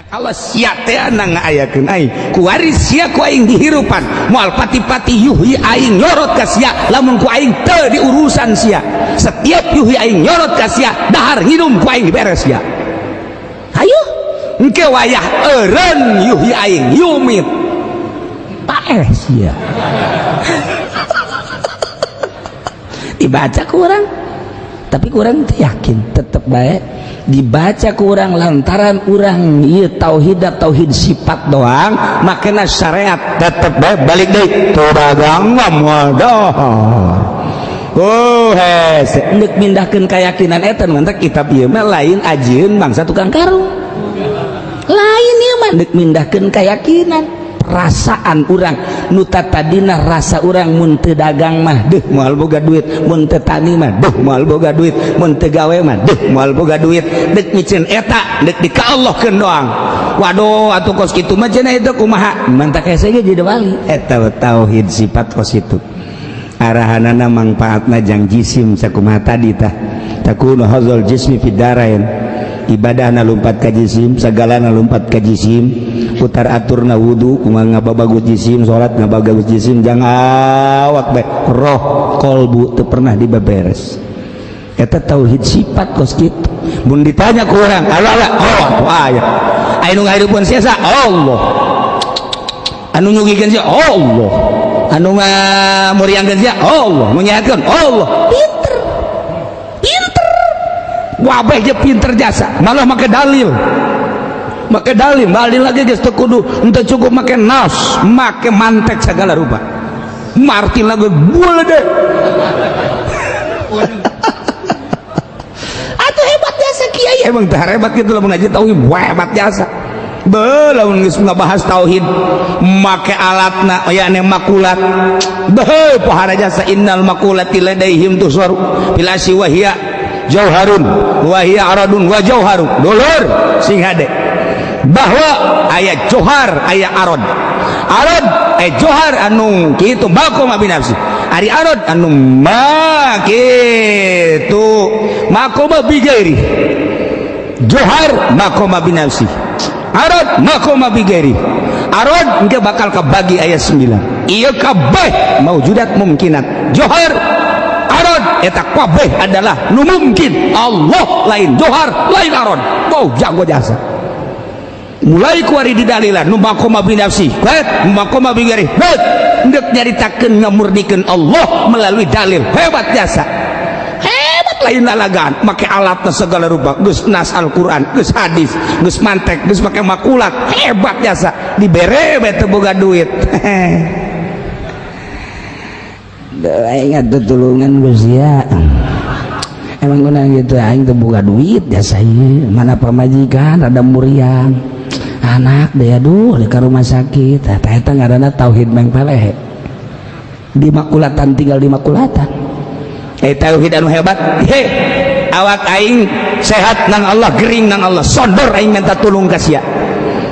Allah sia teh ngaayakeun aing kuari sia ku aing dihirupan moal pati-pati yuhyi aing nyorot ka sia lamun ku aing teu diurusan sia. Setiap yuhyi aing nyorot ka sia, dahar nginum ku aing diberes sia. Hayu engke wayah eureun yuhyi aing yumit paeh sia. Dibaca kurang, tapi kurang yakin tetep baik dibaca kurang lantaran urang ieu tauhid tauhid sifat doang makana syariat tetep baik balik deui teu dagang moal dahar. Oh hese deuk mindahkeun keyakinan eta mantak kitab ieu mah lain ajieun bangsa tukang karung, lain ieu mah deuk mindahkeun keyakinan perasaan urang nu tadina rasa urang mun teu dagang mah deuh moal boga duit, mun teu tani mah deuh moal boga duit, mun teu gawe mah deuh moal boga duit, deuk miceun eta deuk dikaallahkeun doang. Waduh atuh kos kitu mah cenah itu kumaha mantak hese ge jadi wali eta tauhid sifat kos kitu arahanana mangpaatna jang jisim sakumaha tadi tah takunu hadzal jismi fid darain ibadahna lumpat ka jisim, sagalana lumpat ka jisim, putar aturna wudu kumaha ngababagus jisim, salat ngababagus jisim, jang awak bae roh kolbu teu pernah dibeberes. Eta tauhid sifat kos kitu. Mun ditanya ku urang Allah Allah, oh aya anu ngahirupkeun sia Allah, anu nyugikeun sia Allah, anu ngamuriangkeun sia Allah, nu nyehatkeun Allah. Pinter pinter wabeh je pinter jasa malah make dalil, make dalil dalil lagi geus teu kudu henteu cukup make nas, make mantek segala rupa. Martin lagi boleh deh. Atuh hebat jasa kiai emang teh hebat gitu lamun ngaji tauhid hebat jasa. Beuh lamun geus ngabahas tauhid make alatna yakni makulat. Beuh pohara jasa innal makulati ladaihim tusaru bil asyi wa hiya jauharun wa hiya aradun wa jauharun. Dulur sing hade bahwa aya johar aya arad, arad aya johar anu kitu maqom abi nafsi, ari arad anu ma kitu maqom bi ghairi, johar maqom abi nafsi, arad maqom bi ghairi. Arad engke bakal kabagi ayat 9 ieu kabeh maujudat mumkinat. Johar arad eta kabeh adalah nu mungkin Allah lain johar lain arad. Wow jago jasa mulai kuari didalilan nu maqoma bi nafsi bet maqoma bi ghairi bet ndek nyaritakeun ngamurnikeun Allah melalui dalil hebat jasa hebat lain lalagaan make alatna segala rupa geus nas Al-Qur'an geus hadis geus mantek geus make makulat hebat jasa dibere bae teu boga duit. Aing atuh tulungan geus ya emang guna gitu aing teu boga duit jasa ieu mana pamajikan rada muriang anak deh aduh di rumah sakit eta eta ngaranna tauhid mengpeleh di makulatan tinggal di makulatan. Tauhid anu hebat he awak aing sehat nang Allah gering nang Allah sondor aing minta tulung ka sia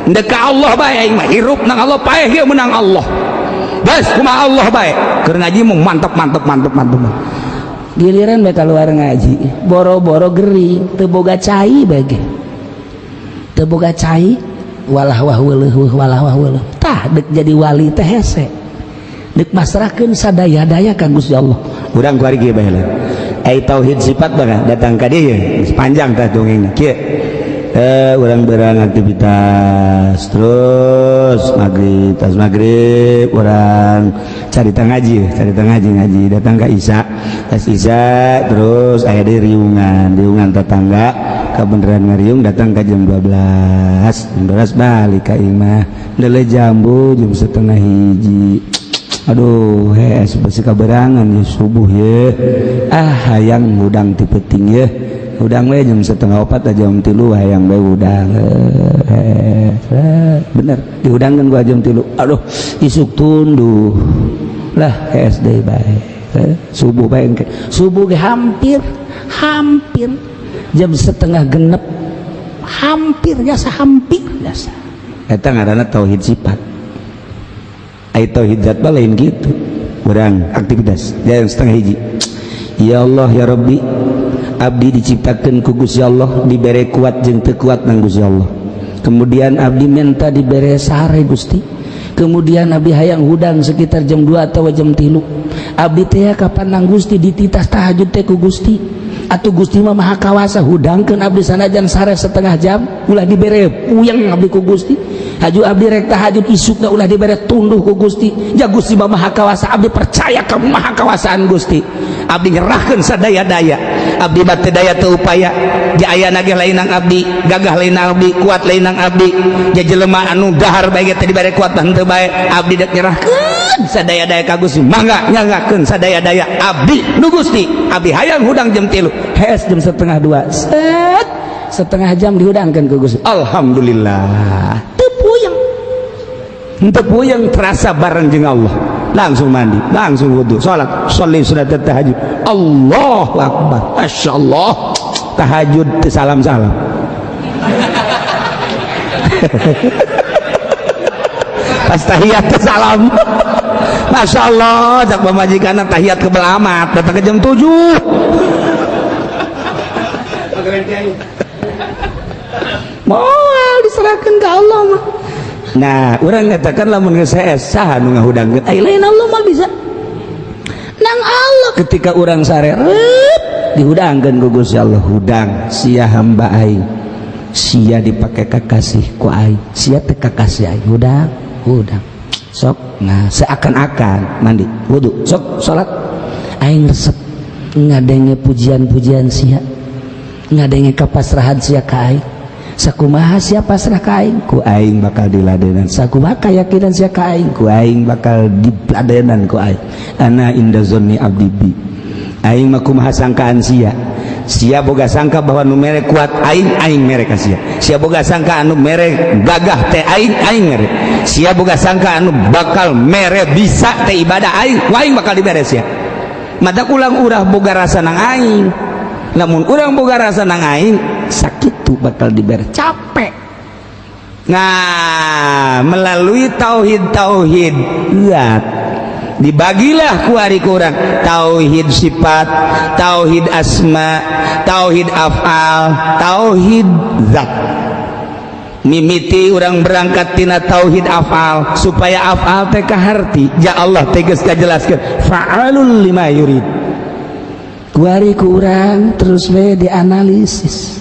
ndek ka Allah bae aing mah hirup nang Allah paeh ge menang Allah bas kumaha Allah bae keur ngaji mung mantep mantep mantep mantep giliran bae keluar ngaji boro-boro gering teu boga cai bae ge teu boga cai walah wah weuleuh walah wah weuleuh tah deuk jadi wali teh hese deuk masrahkeun sadaya-daya ka Gusti Allah. Urang kuari kieu bae lah ai tauhid sifat mah datang ka dieu geus panjang tah dongengna kieu. Urang berang aktivitas terus maghrib tas maghrib urang carita ngaji carita ngaji ngaji datang ka isya tas isya terus aya deui riungan riungan tetangga kebenaran ngariung datang ke jam 12 jam 12 balik ka imah lele jambu jam setengah hiji aduh hees besi kaberangan ya subuh ya ah hayang hudang ti peuting ya hudang we jam setengah opat jam 3 hayang we hudang bener dihudangkan gua jam 3 aduh isuk tunduh lah hees deui bae subuh bae subuh ge hampir hampir jam setengah genep hampir jasa hampir jasa eta ngaranna tauhid sifat. Ai tauhid zat mah lain gitu urang aktivitas jam setengah hiji ya Allah ya Rabbi abdi diciptakeun ku Gusti Allah dibere kuat jeung teu kuat nang Gusti Allah. Kemudian abdi minta dibere sare, Gusti. Kemudian abdi hayang hudang sekitar jam 2 atau jam 3. Abdi teh kapan nang Gusti dititah tahajud teh ku Gusti. Atuh Gusti mah maha kawasa, hudangkeun abdi sanajan sare setengah jam, ulah dibere puyeng abdi ku Gusti. Haju abdi rek tahajud isukna, ulah dibere tunduh ku Gusti. Ja Gusti mah maha kawasa, abdi percaya ka maha kawasaan Gusti. Abdi nyerahkeun sadaya-daya. Abdi bate daya teu upaya. Ja aya ge lain nang abdi, gagah lain nang abdi, kuat lain nang abdi. Ja jelema anu dahar bae ge teh dibere kuat mah henteu bae. Abdi dek nyerahkeun sadaya-daya ka Gusti. Mangga nyanggakeun sadaya-daya abdi nu Gusti. Abdi hayang hudang jam 3. Hees jam setengah dua. Set setengah jam dihudangkeun ku Gusti. Alhamdulillah. Teu puyeng. Henteu puyeng, terasa bareng jeung Allah. Langsung mandi, langsung wudu, salat, sholli sunat tahajud. Allahu akbar. Masyaallah. Tahajud teu salam-salam. Pas tahiyat teu salam. Masya Allah, cak pamajikan tahiyat kebel amat, datang ke jam 7. Moal diserahkan ke Allah mah. Nah, urang katakan lamun geus hees saha nu ngahudangkeun? Ai lain Allah mah bisa. Nang Allah ketika urang sare dihudangkeun ku Gusti Allah, hudang sia hamba aing. Sia dipake kakasih ku aing, sia teh kakasih aing. Hudang, hudang. Sok, nah seakan-akan mandi, wudu, sok salat. Aing resep ngadenge pujian-pujian sia, ngadenge kapasrahan sia ka aing. Sakumaha sia pasrah ka aing, ku aing bakal diladenan. Sakumaha kayakinan sia ka aing, ku aing bakal diladenan ku aing. Ana inda zonni abdi bi. Aing mah kumaha sangkaan sia. Sia boga sangka bahwa nu mere kuat aing, aing mere ka sia. Sia boga sangka anu mere gagah teh aing, aing mere. Sia boga sangka anu bakal mere bisa teh ibadah aing, ku aing bakal dibere sia. Matak ulang urah boga rasa nang aing. Lamun urang boga rasa nang aing, sakitu bakal dibere capek. Nah, melalui tauhid-tauhid zat dibagilah kuari kurang tauhid sifat, tauhid asma, tauhid afal, tauhid zat. Mimiti urang berangkat tina tauhid afal supaya afal teh kaharti. Ja Allah teh geus kajelaskeun fa'alul lima yurid. Kuari ku urang terus we dianalisis,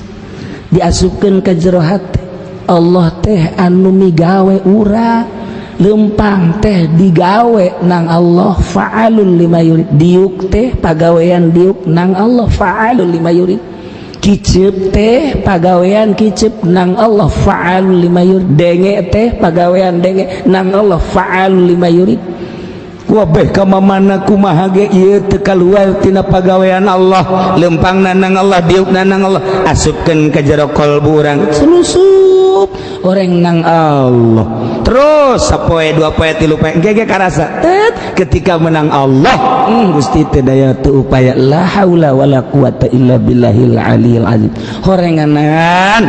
diasupkeun ke jero hate. Allah teh anu migawe urang, lempang teh digawe nang Allah fa'alul lima yurid. Diuk teh pagawean diuk nang Allah fa'alul lima yurid. Kicep teh pagawean kicep nang Allah fa'alul lima yurid. Denge teh pagawean denge nang Allah fa'alul lima yurid. Wabeh ka mamana kumaha ge ieu teu kaluar tina pagawean Allah, lempangna nang Allah, diukna nang Allah, asupkeun ka jero kalbu urang, selusup orang nang Allah. Terus sapoe dua poe tilu poe gege karasa tet ketika menang Allah, Gusti teu daya teu upaya, la haula wala quwata illa billahil aliyil azim. Horenganan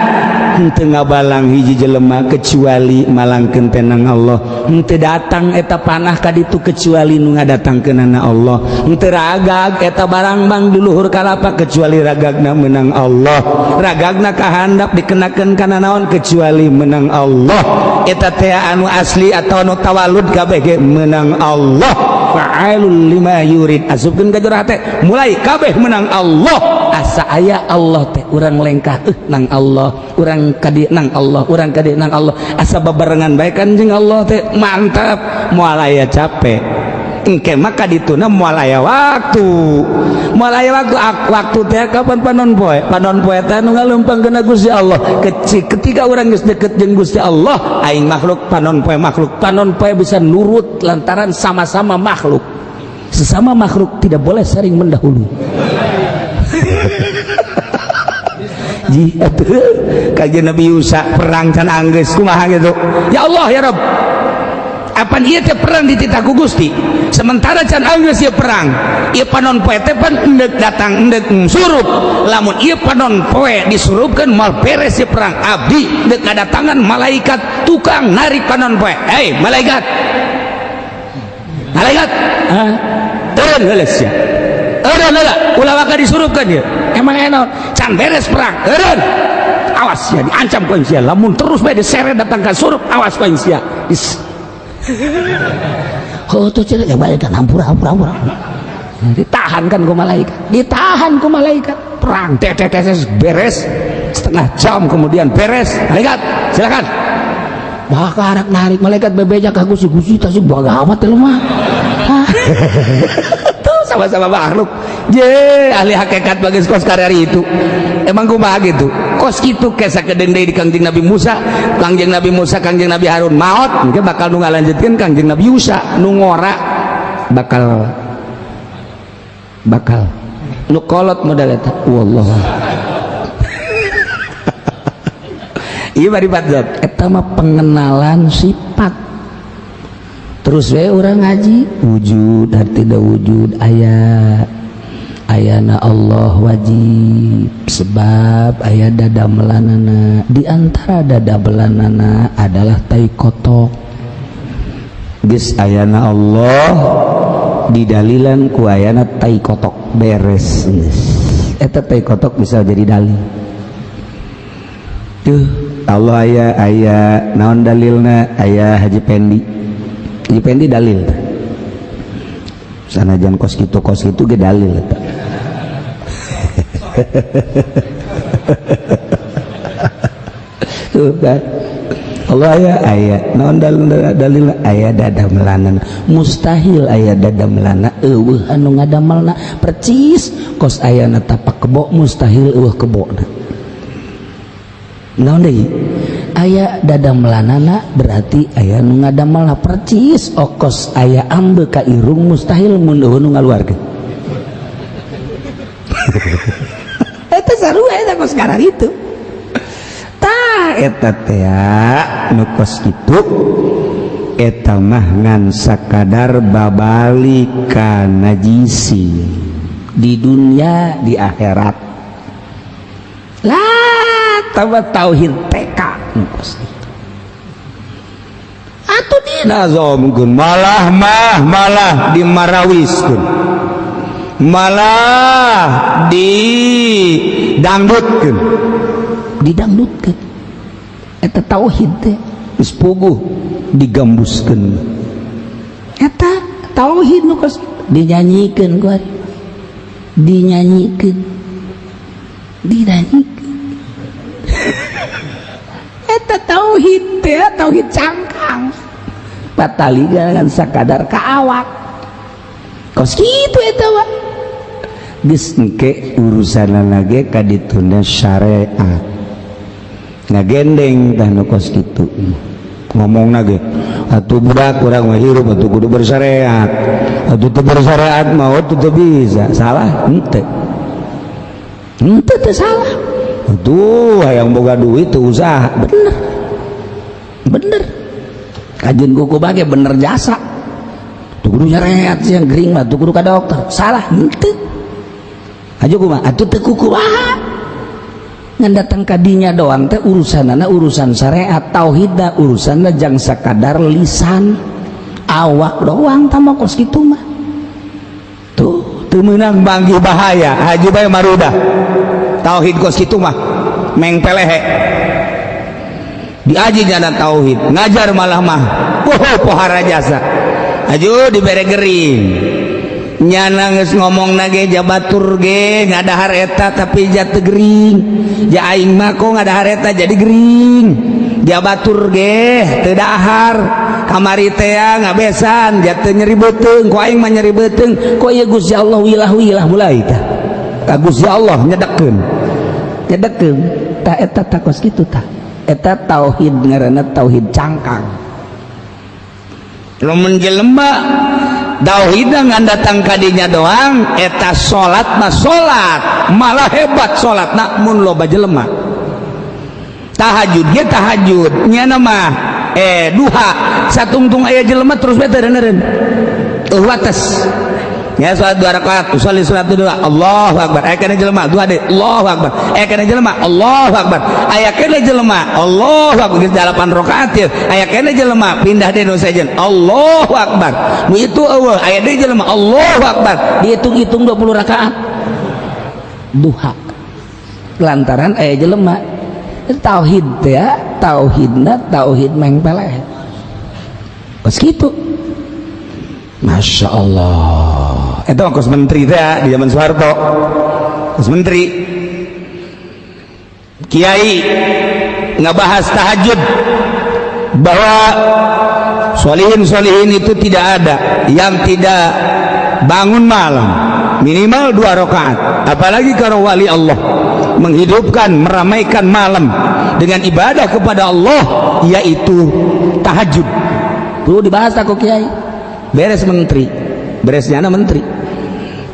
henteu ngabalang hiji jelema kecuali malangkeun teh nang Allah, henteu datang eta panah ka ditu kecuali nu ngadatangkeunana Allah, henteu ragag eta barang bang di luhur kalapa kecuali ragagna menang Allah, ragagna kahandap dikenakeun kana naon kecuali menang Allah, eta teh anu asli atau anu tawalud kabeh ge menang Allah. Fa'alul lima yurid, asupkeun ka jero hate mulai kabeh menang Allah. Asa aya Allah teh urang lengkah nang Allah, urang kadi nang Allah, urang kadi nang Allah, asa babarengan bae kan jeung Allah teh mantap, moal aya capek. Engke mah kadituna moal aya waktu, moal aya waktu, waktu teh kapan panon poe, panon poe teh nu ngaleumpangkeun Gusti Allah. Ketika urang geus deket jeung Gusti Allah, aing makhluk panon poe makhluk, panon poe bisa nurut lantaran sama-sama makhluk. Sesama makhluk tidak boleh saling mendahului. Ji atuh kajian Nabi Yusa perang can anggeus kumaha gitu. Ya Allah ya Rabb, apan ieu teh perang dititah ku Gusti, sementara can anggeus ieu perang, ieu panon poe teh pan endek datang endek surup. Lamun ieu panon poe disurupkeun moal beres ieu perang. Abdi endek ngadatangan malaikat tukang narik panon poe. Hei malaikat, malaikat, eureun heula sia, eureun heula, ulah waka disurupkeun ieu. Emang enak can beres perang, eureun. Awas ya, diancam ku aing sia. Lamun terus bae diseret datang ka surup, awas ku aing sia. Oh, tuh cenah ya balik kan, hampura hampura hampura. Ditahan kan ku malaikat. Ditahan ku malaikat. Perang tet tet beres setengah jam kemudian beres. Malaikat, silakan. Bakal anak narik malaikat bebeja ka Gusti, Gusti tasih gawat teh mah. Tuh sama-sama makhluk. Je, ahli hakikat bagus kos karir itu. Emang kumaha gitu? Kos kitu ke sakedeung deui di Kangjeng Nabi Musa, Kangjeng Nabi Musa, Kangjeng Nabi Harun maot, engke bakal nu ngalanjutkeun Kangjeng Nabi Yusa, nu ngora bakal bakal nu kolot modal eta. Wallah. Ieu bari zat eta mah pengenalan sifat. Terus we urang ngaji wujud dan tidak wujud, aya ayana Allah wajib sebab aya dadamelanana. Di antara dadamelanana adalah tai kotok. Geus ayana Allah didalilan ku ayana tai kotok, beres geus. Eta tai kotok bisa jadi dalil. Tuh Allah aya aya naon dalilna? Aya Haji Pendi. Haji Pendi dalil. Sanajan kos kitu ge dalil eta. Tuh kan. Allah aya aya naon dalil aya dadamelanana. Mustahil aya dadamelana eueuh anu ngadamelna percis kos ayana tapak kebo mustahil eueuh kebona. Naon deui? Aya dadamelanana berarti aya nu ngadamelna percis okos aya ambe ka irung mustahil mun eueuh nu ngaluarkeun. Eta sarua eta kos karar itu. Tah eta teh nu kos kitu eta mah ngan sakadar babalik ka najisi di dunia di akhirat. Lah tawa tauhid TK nu kos kitu. Atuh dinazomkeun malah mah malah dimarawiskeun. Malah didangdutkeun. Didangdutkeun. Eta tauhid teh geus puguh digambuskeun. Eta tauhid nu kos dinyanyikeun ku ari. Dinyanyikeun. Dinyanyikeun. Eta tauhid teh tauhid cangkang. Patali kan sakadar ka awak. Kos kitu eta wa. Geus engke urusanana ge ka ditunda syariat. Ngagendeng tah nu kos kitu. Ngomongna ge atuh budak urang mah hirup atuh kudu bersyariat. Atuh teu bersyariat mah teu bisa. Salah henteu. Henteu teu salah. Atuh hayang boga duit teu usaha. Bener. Bener. Kajeun kuku bage bener jasa. Tuh kudu syariat sih yang gering mah tuh kudu ka dokter. Salah henteu. Aja kumaha atuh teu kukumaha. Ngan datang kadinya doang teh urusanana urusan syariat, tauhidna urusanna jang sakadar lisan awak doang tah kos kitu mah. Tuh teu meunang banggi bahaya haji bae marudah. Tauhid kos kitu mah meng pelehe. Diaji jana tauhid, ngajar malah mah oh pohara jasa. Aju dibere gering. Nyana geus ngomong nage jabatur ge ngadahar eta tapi ja teu gering. Ja aing mah kok ngadahar eta jadi gering. Jabatur ge teu dahar. Kamari teh ngabesan ja teu nyeri beuteung, ku aing mah nyeri beuteung. Ku ieu Gusti Allah wilah-wilah mulai tah. Ka Gusti Allah nyedekeun. Nyedekeun tah eta tah kos kitu tah. Eta tauhid ngaranna tauhid cangkang. Lamun jelema tauhid ngan datang kadinya doang eta salat mah salat malah hebat salat mun loba jelema. Tahajud ge tahajud nyana mah duha satungtung aya jelema terus bae teu eureun. Eueuh wates. Ya salat 2 rakaat, usolli salat dua, Allahu akbar. Aya kana jelema dua deui, Allahu akbar. Aya kana jelema, Allahu akbar. Aya kana jelema, Allahu akbar. Geus 8 rakaat ieu. Aya kana jelema pindah deui nu sejen, Allahu akbar. Nu itu eueuh, aya deui jelema, Allahu akbar. Dihitung-hitung 20 rakaat. Duha. Lantaran aya jelema. Tauhid ya, tauhidna tauhid mengpeleh. Kos kitu. Masya Allah. Itu kos menteri teh di zaman Soeharto. Kos menteri. Kiai ngebahas tahajud bahwa solihin-solihin itu tidak ada yang tidak bangun malam minimal 2 rakaat, apalagi kalau wali Allah menghidupkan, meramaikan malam dengan ibadah kepada Allah, yaitu tahajud. Perlu dibahas aku kiai. Beres menteri, beresnya anak menteri.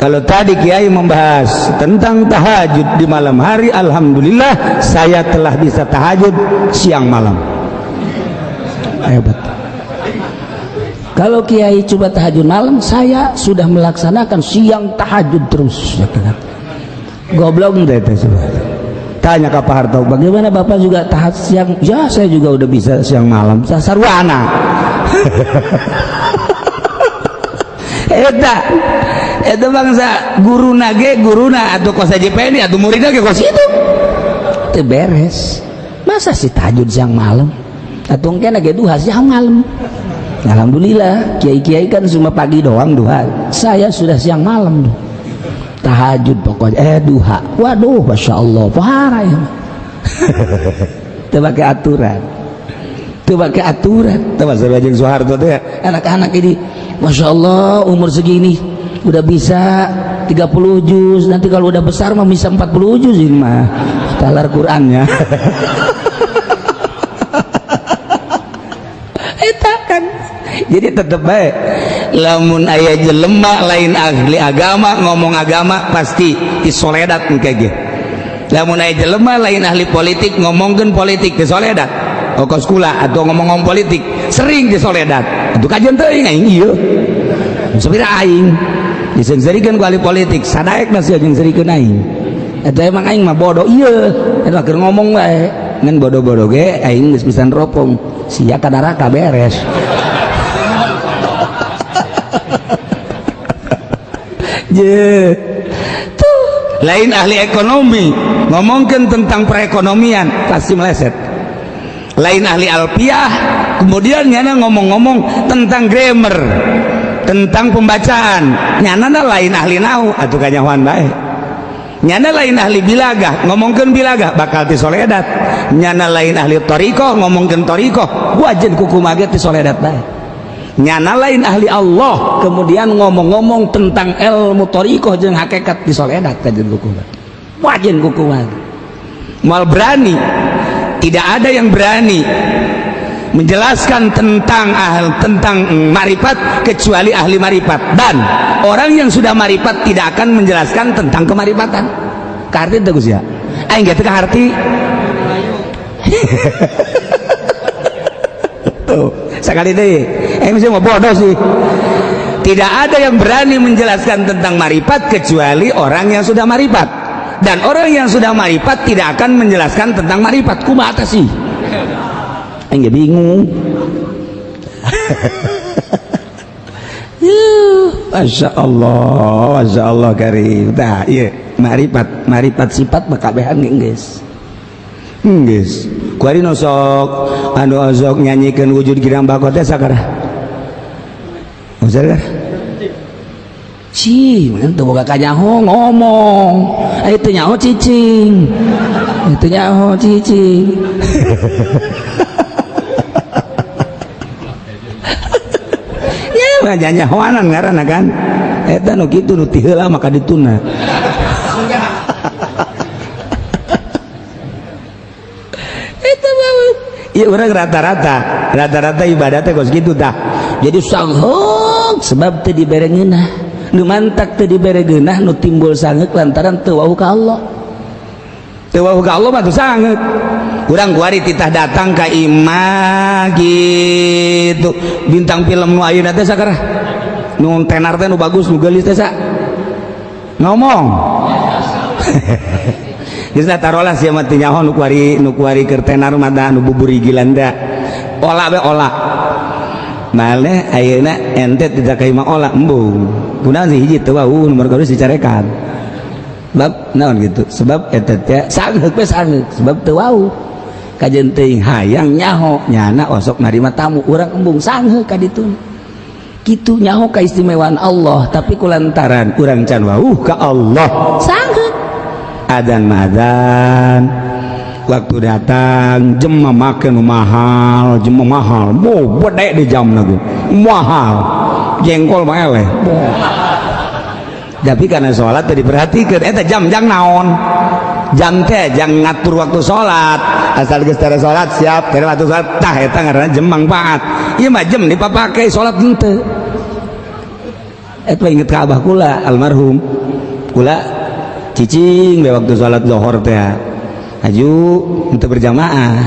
Kalau tadi kiai membahas tentang tahajud di malam hari, alhamdulillah saya telah bisa tahajud siang malam. Hebat. Kalau kiai coba tahajud malam, saya sudah melaksanakan siang tahajud terus. Goblok deh. Tanya ke Pak Harto, bagaimana Bapak juga tahajud siang? Ya, saya juga udah bisa siang malam. Sarwana. Eta itu bangsa guru nage guruna atau kos JPN atau muridna ge kos itu teu beres. Masa sih tahajud siang malam? Atau engke ge duha siang malam. Alhamdulillah kiai-kiai kan cuma pagi doang duha. Saya sudah siang malam tuh. Tahajud pokoknya duha. Waduh, masya Allah, pohara ya. Teu pake aturan. Teu pake aturan. Teu masa jeung Soeharto teh anak-anak ini masya Allah umur segini udah bisa 30 juz, nanti kalau udah besar mah bisa 40 juz ini mah talar Qurannya. Eta kan jadi tetep baik lamun aya jelema lain ahli agama ngomong agama pasti disoledat engke ge. Lamun aya jelema lain ahli politik ngomongkeun politik disoledat. Kos kula atau ngomong-ngomong politik sering disoledat. Itu kajian teuing aing ieu. Sapira aing diseungseurikeun ku ahli politik sadaek sia jeung seurikeun aing. Eta emang aing mah bodoh ieu. Eta keur ngomong wae ngan bodoh-bodoh ge aing geus bisa neropong. Sia ka neraka beres. Je. Tuh, lain ahli ekonomi ngomongkeun tentang perekonomian pasti meleset. Lain ahli alfiah kemudian nyana ngomong-ngomong tentang grammar, tentang pembacaan, nyana lain ahli nahu atuh kanyahoan bae. Nyana lain ahli bilagah ngomongkeun bilagah bakal tisoledat. Nyana lain ahli thariqah ngomongkeun thariqah wajen kukumaha ge tisoledat bae. Nyana lain ahli Allah kemudian ngomong-ngomong tentang ilmu thariqah jeung hakikat tisoledat kajen kukumaha. Wajen kukumaha. Moal berani. Tidak ada yang berani menjelaskan tentang tentang marifat kecuali ahli marifat, dan orang yang sudah marifat tidak akan menjelaskan tentang kemarifatan. Kaharti teu Gus ya? Aing ge teu kaharti. Tuh, sekali deui. Aing mah bodoh sih. Tidak ada yang berani menjelaskan tentang marifat kecuali orang yang sudah marifat. Dan orang yang sudah marifat tidak akan menjelaskan tentang marifat. Kumaha teh sih? Aing ge bingung. Masya Allah, Masya Allah karim. Tah, ieu marifat, marifat sifat bakabehan geus. Geus. Kuari nu sok anu sok nyanyikeun wujud girang bako teh sakara. Usah. Ci, teu boga kanyaho ngomong. Itu nyaho cicing. Itu nyaho cicing. Ya mah nyahoanan ngaranna kan. Eta nu kitu nu ti heula maka dituna. Eta mah ieu urang rata-rata ibadah teh kos kitu tah. Jadi sangheung sebab teu dibere ngeunah. Nu mantak teu dibere geunah nu timbul sangeuk lantaran teu wau ka Allah. Teu wau ka Allah mah teu sangeuk. Urang kuari titah datang ka imah gitu. Bintang film nu ayeuna teh sakarah. Nu tenar teh nu bagus nu geulis teh sa. Ngomong. Geus lah tarolah sia mah teu nyaho nu kuari keur tenar mah da nu buburigilan teh. Ola we ola. Maleh ayeuna ente tidak ka imah ola embung. Kunaon sih hiji teu wau nomor kadua dicarekan. Sebab naon gitu? Sebab eta teh sangeuk we sangeuk sebab teu wau. Kajeun teuing hayang nyaho nyana osok narima tamu urang embung sanghe ka ditu. Kitu nyaho kaistimewaan Allah, tapi kulantaran urang can wauh ka Allah sanghe. Adan madan waktu datang jam make nu mahal, jam mahal, bo bedek di jam ge mahal, jengkol mah eleh. Tapi karena sholat tadi diperhatikan, eta jam jang naon? Jam teh jang ngatur waktu sholat, asal geus tara sholat siap, tara waktu sholat tah eta ngaranna jam manfaat. Ieu mah jam dipapake sholat henteu. Eta inget ka abah kula almarhum. Kula cicing be waktu sholat zuhur teh. Aju untuk berjamaah.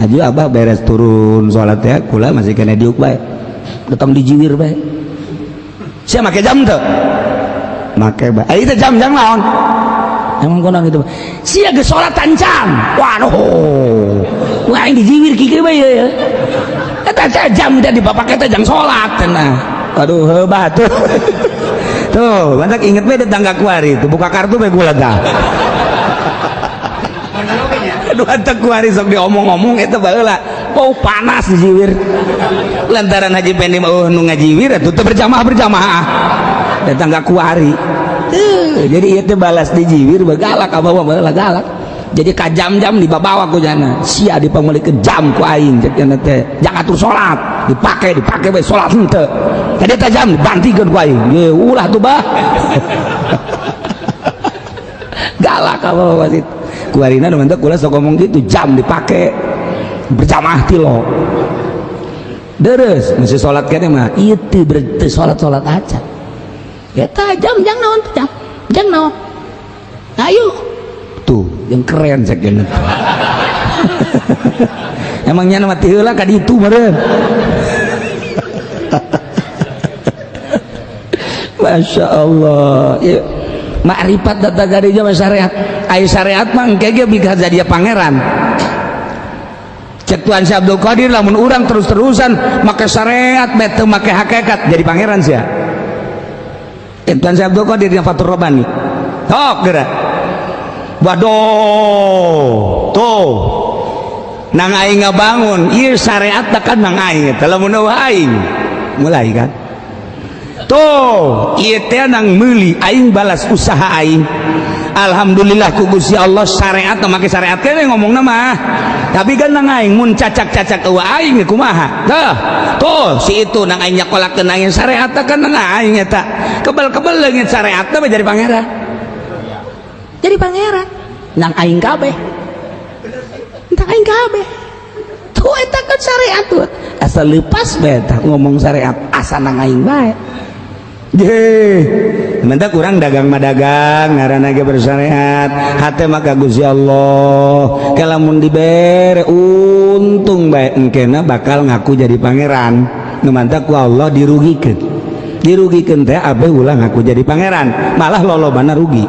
Aju abah beres turun sholat teh, kula masih kena diuk bae. Datang dijiwir bae. Sia make jam teu? Make bae. Eh, itu jam jang naon? Emang kono gitu. Sia geus salat tancam. Waduh. Wah, aing dijiwir kieu bae ya. Eta teh jam teh dipapake teh jang salat cenah. Aduh, hebat tuh. Tuh, mantak inget bae tetangga kuari tuh buka kartu bae gula dah. Aduh, antak kuari sok diomong-omong eta baheula. Bau panas dijiwir. Lantaran Haji Pendi mah eueuh nu ngajiwir atuh teu berjamaah-berjamaah. Tetangga kuari. Jadi ieu teh balas dijiwir begalak abah mah baheula galak. Jadi ka jam-jam dibabawa ku jana. Sia dipameulikeun jam ku aing cek cenah teh. Jangan atur salat, dipake dipake bae salat henteu. Tadi teh jam dibantikeun ku aing. Ye ulah tuh bah. Galak abah wasit. Kuarina nu mantak kula sok ngomong gitu, jam dipake berjamaah ti lo. Deres, mesti salat kene mah ieu teu berarti salat-salat aja. Eta jam jang naon tuh jam? Jang naon? Ayo. Tuh, yang keren cek geuna. Emangnya mah ti heula ka ditu meureun. Masya Allah. Ya, makrifat data garinya mah syariat. Ai syariat mah engke ge bisa jadi pangeran. Cek Tuhan Syekh Abdul Qadir lamun urang terus-terusan make syariat bae teu make hakikat jadi pangeran sia. Cek Tuhan Syekh Abdul Qadir yang Fathur Rabbani. Tok geura. Waduh, tuh. Nang aing ngabangun, ieu syariat kan nang aing eta lamun eueuh aing. Mulai kan. Tuh, ieu teh nang meuli aing balas usaha aing. Alhamdulillah ku Gusti Allah syariat make syariat kene ngomongna mah. Tapi kan nang aing mun cacak-cacak eueuh aing kumaha? Tah, tuh si itu nang aing nyakolakeun aing syariat kan nang aing eta. Kebel-kebel leungit syariat teh jadi pangeran. Jadi pangeran nang aing kabeh. Nang aing kabeh. Tuh eta kan syariat tuh. Asal lepas bae tah ngomong syariat asa nang aing bae. Ye, mentak kurang dagang mah dagang ngaranna ge bersyariat hate mah ka Gusti Allah. Kalamun dibere untung bae engkena bakal ngaku jadi pangeran. Nu mantak ku Allah dirugikeun. Dirugikeun teh abe ulah ngaku jadi pangeran, malah lolobana rugi.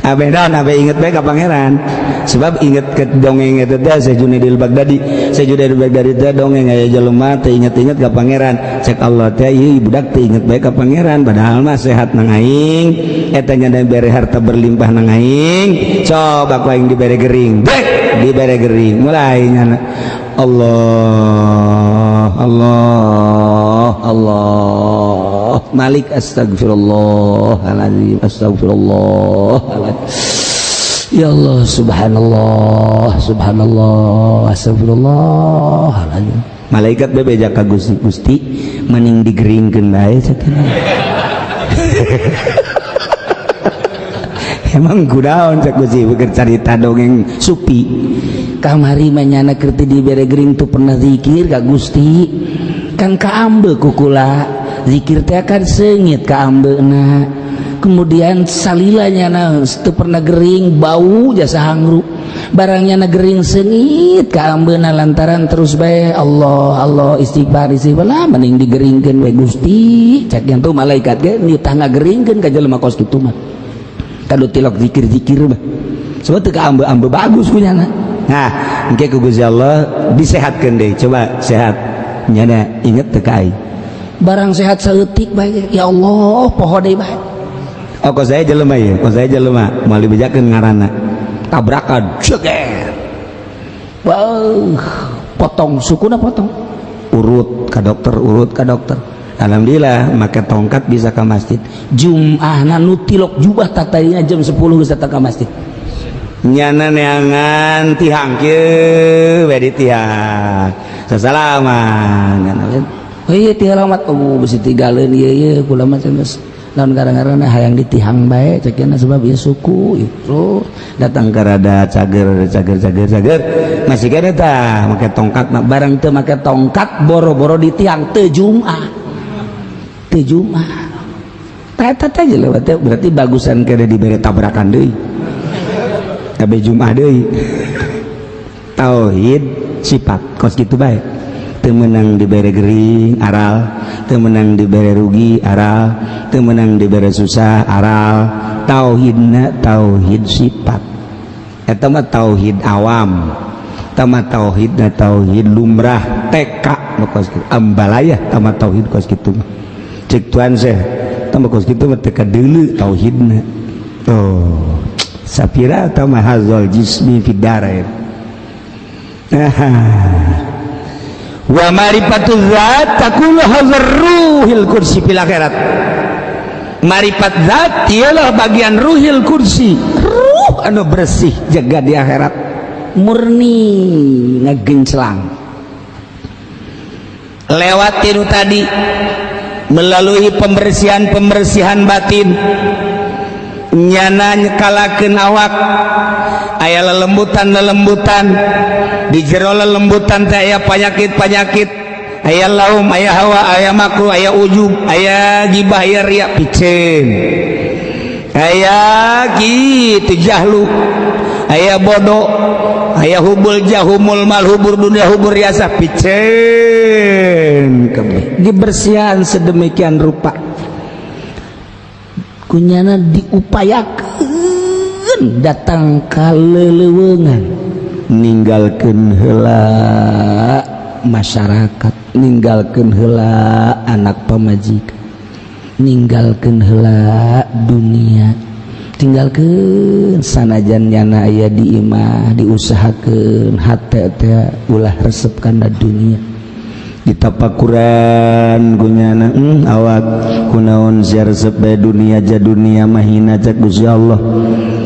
Abe naon abe inget bae ka pangeran. Sebab inget ke dongeng eta teh Syekh Junaidil Baghdadi. Syekh Junaidil Baghdadi teh dongeng aya jelema teh inget-inget ka pangeran. Cek Allah teh ieu budak teh inget bae ka pangeran padahal mah sehat nang aing, eta nya dibere harta berlimpah nang aing. Coba ku aing dibere gering. Dek dibere gering. Mulai nyana Allah Allah Allah Malik astagfirullahaladzim astagfirullahaladzim. Ya Allah subhanallah subhanallah astagfirullahaladzim. Malaikat bebeja ka Gusti, Gusti mending digeringkeun bae cenah. Emang kudaon cek Gusti beker carita dongeng supi. Kamari mah nyana keur teu dibere gering tuh pernah zikir ka Gusti. Kan kaambe ku kula zikir teh kan seungit kaambeuna. Kemudian salilanya nah teu pernah gering bau jasa hangru barangnya na gering seungit kaambeuna lantaran terus bae Allah Allah istighfar istighfar lah mending digeringkeun we Gusti cek yang tuh malaikat ge nitah ngageringkeun ka jelema kos kitu mah kadu tilok zikir-zikir mah sebab teu kaambe-ambe bagus kunyana. Nah engke ku Gusti Allah disehatkeun deui coba sehat nyana inget teu ka aing barang sehat saeutik bae ya Allah poho deui bae. Oh, kok saya jelema ya, kok saya jelema, moal dibejakeun ngaranna. Tabrakan, ceger. Wah, potong sukuna, potong. Urut ka dokter, urut ka dokter. Alhamdulillah make tongkat bisa ke masjid. Jum'ahna nu tilok jubah tatayna jam 10 geus datang ka masjid. Nyana neangan tihang kieu we di tihang. Sasalaman. Oh iya, tihang alamat. Oh, bisi tigaleun ieu ieu kula mah geus lamun gara-gara hayang di tihang bae cekna, sebab ieu suku itu datang ke rada cager cager cager cager masih kene tah make tongkat. Barang teu make tongkat, boro-boro di tiang, teu Jum'ah, teu Jum'ah. Tah, eta teh lewat, berarti bagusan kene dibere tabrakan deui, kabeh Jum'ah deui. Tauhid sifat kos kitu bae. Teu meunang dibere gering aral, teu meunang dibere rugi aral, teu meunang dibere susah aral. Tauhidna tauhid sifat. Eta mah tauhid awam, eta mah tauhidna tauhid lumrah TK nu kos kitu, ambalayah. Eta mah tauhid kos kitu mah cek tuan seh, eta mah kos kitu mah teu kadeuleu tauhidna. Oh, sapira eta mah hazal jismi fid darain. Wa marifatu zat takunu hazar ruhil kursi fil akhirat. Marifat zat ialah bagian ruhil kursi, ruh anu bersih jaga di akhirat, murni ngegenclang lewat tiru tadi, melalui pembersihan-pembersihan batin. Nyana nyekalakeun awak aya lelembutan-lelembutan, di jero lelembutan teh aya panyakit-panyakit, aya laum, aya hawa, aya makruh, aya ujub, aya gibah, aya riya, piceun, aya kitu jahlu, aya bodoh, aya hubul jahumul mal, hubur dunia, hubur riasa, piceun kabeh. Dibersihan sedemikian rupa kunyana, diupayakan datang ka leleuweungan, ninggalkeun heula masyarakat, ninggalkeun heula anak pamajikan, ninggalkeun heula dunia, tinggalkeun. Sanajan nyana aya di imah, diusahakeun hate teh ulah resep kana dunia. Ditapakuran kunyana awak, kunaon sia resep bae dunia? Ja dunia mahina cek Gusti Allah.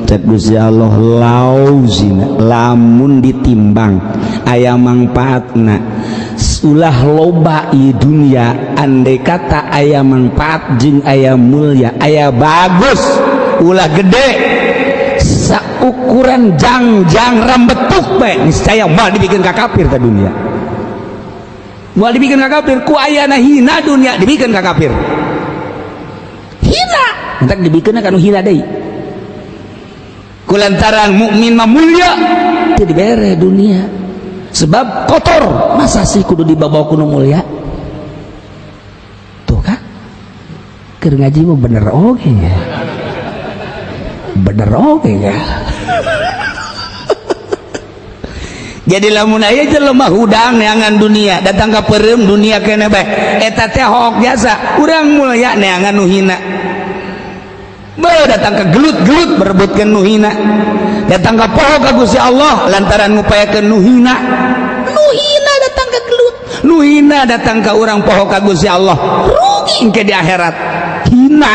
Cek Gusti Allah, lau zina, lamun ditimbang aya mangfaatna, ulah loba i dunia. Andai kata aya manfaat jeung aya mulia, aya bagus, ulah gede, saukuran jangjang rambetuk bae, niscaya moal dibikin ka kafir ka dunia, moal dibikin ka kafir. Ku ayana hina dunia dibikin ka kafir, hina entak dibikin ka nu hina deui. Kulantaran mukmin mah mulia, teu dibere dunia sebab kotor. Masa sih kudu dibawa kudu mulia? Tuh kan keur ngaji mah bener oge ya, bener oge ya. Jadi lamun aya jelema hudang neangan dunia, datang ka peureum dunia keneh bae, eta teh hook jasa. Urang mulia neangan nu hina. Bae datang ke gelut-gelut berebutkeun nu hina, datang ka poho ka Gusti Allah lantaran ngupayakeun nu hina. Nu hina datang ke gelut, nu hina datang ka urang poho ka Gusti Allah, rugi engke di akhirat. Hina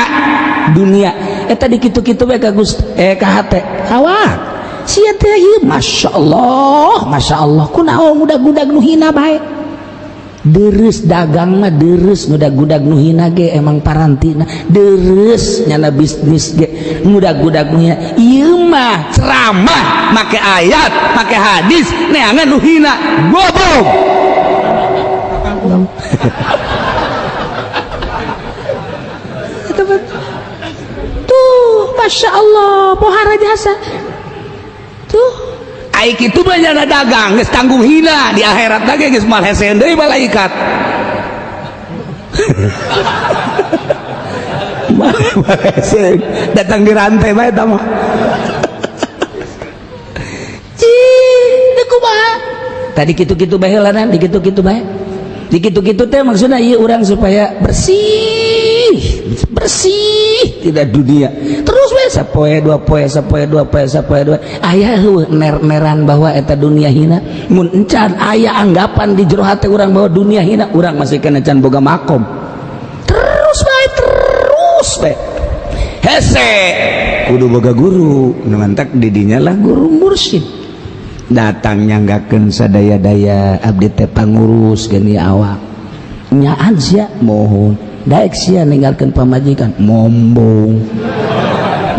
dunia eta dikitu-kitu bae ka Gusti, ka hate awak sia teh ieu. Masya Allah, Masya Allah, kunaon ngudag-gudag nu hina bae? Deres dagang mah deres, ngudag-gudag nu hina ge emang parantina deres, nyana bisnis ge ngudag-gudag nu hina. Ieu mah ceramah make ayat, make hadis, neangan nu hina, goblok. Tuh, Masya Allah, pohara jasa tuh. Ai kitu mah nyana dagang geus tanggung hina di akhirat lagi, geus moal hese deui malaikat. Datang di rantai bae eta mah. Cih, deui kumaha? Tadi kitu-kitu bae heula, dikitu-kitu bae. Dikitu-kitu teh maksudna ieu urang supaya bersih, bersih tidak dunia. Terus we Sapoe dua poe, sapoe dua poe, sapoe dua, aya heueuh ner-neran bahwa eta dunia hina. Mun encan aya anggapan di jero hate urang bahwa dunia hina, urang masih kena can boga makom. Terus bae, terus bae, hese kudu boga guru. Nu mantak didinya lah guru mursyid datang nyanggakeun sadaya-daya, "Abdi teh pangurus geni awak." "Nyaan sia?" "Mohon." "Daek sia ninggalkeun pamajikan?" "Mombong."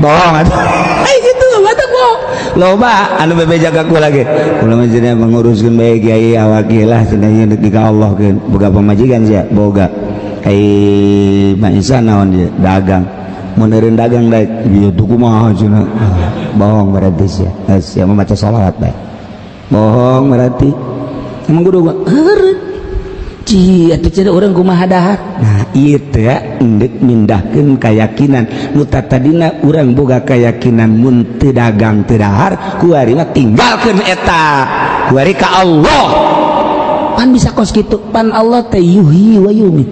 Bohong atuh. Ai kitu mata bohong. Loba anu bebeja ka kula ge, "Kula mah cenah menguruskeun bae, Kiai, awak ieu lah cenah, ieu deuk ka Allah keun." "Boga pamajikan sia?" "Boga." "Ai Maisa naon dia?" "Dagang." "Mun eureun dagang daek ieu tuh kumaha cenah?" Bohong berarti sia. Sia mah maca sholawat bae. Bohong berarti. Emang kudu heureun. Ci atuh cenah urang kumaha dahar. Nah, ieu teh endek mindahkeun keyakinan nu tadina urang boga keyakinan mun teu dagang teu dahar, kuari mah tinggalkeun eta. Kuari ka Allah. Pan bisa kos kitu, pan Allah teh yuhyi wa yumit.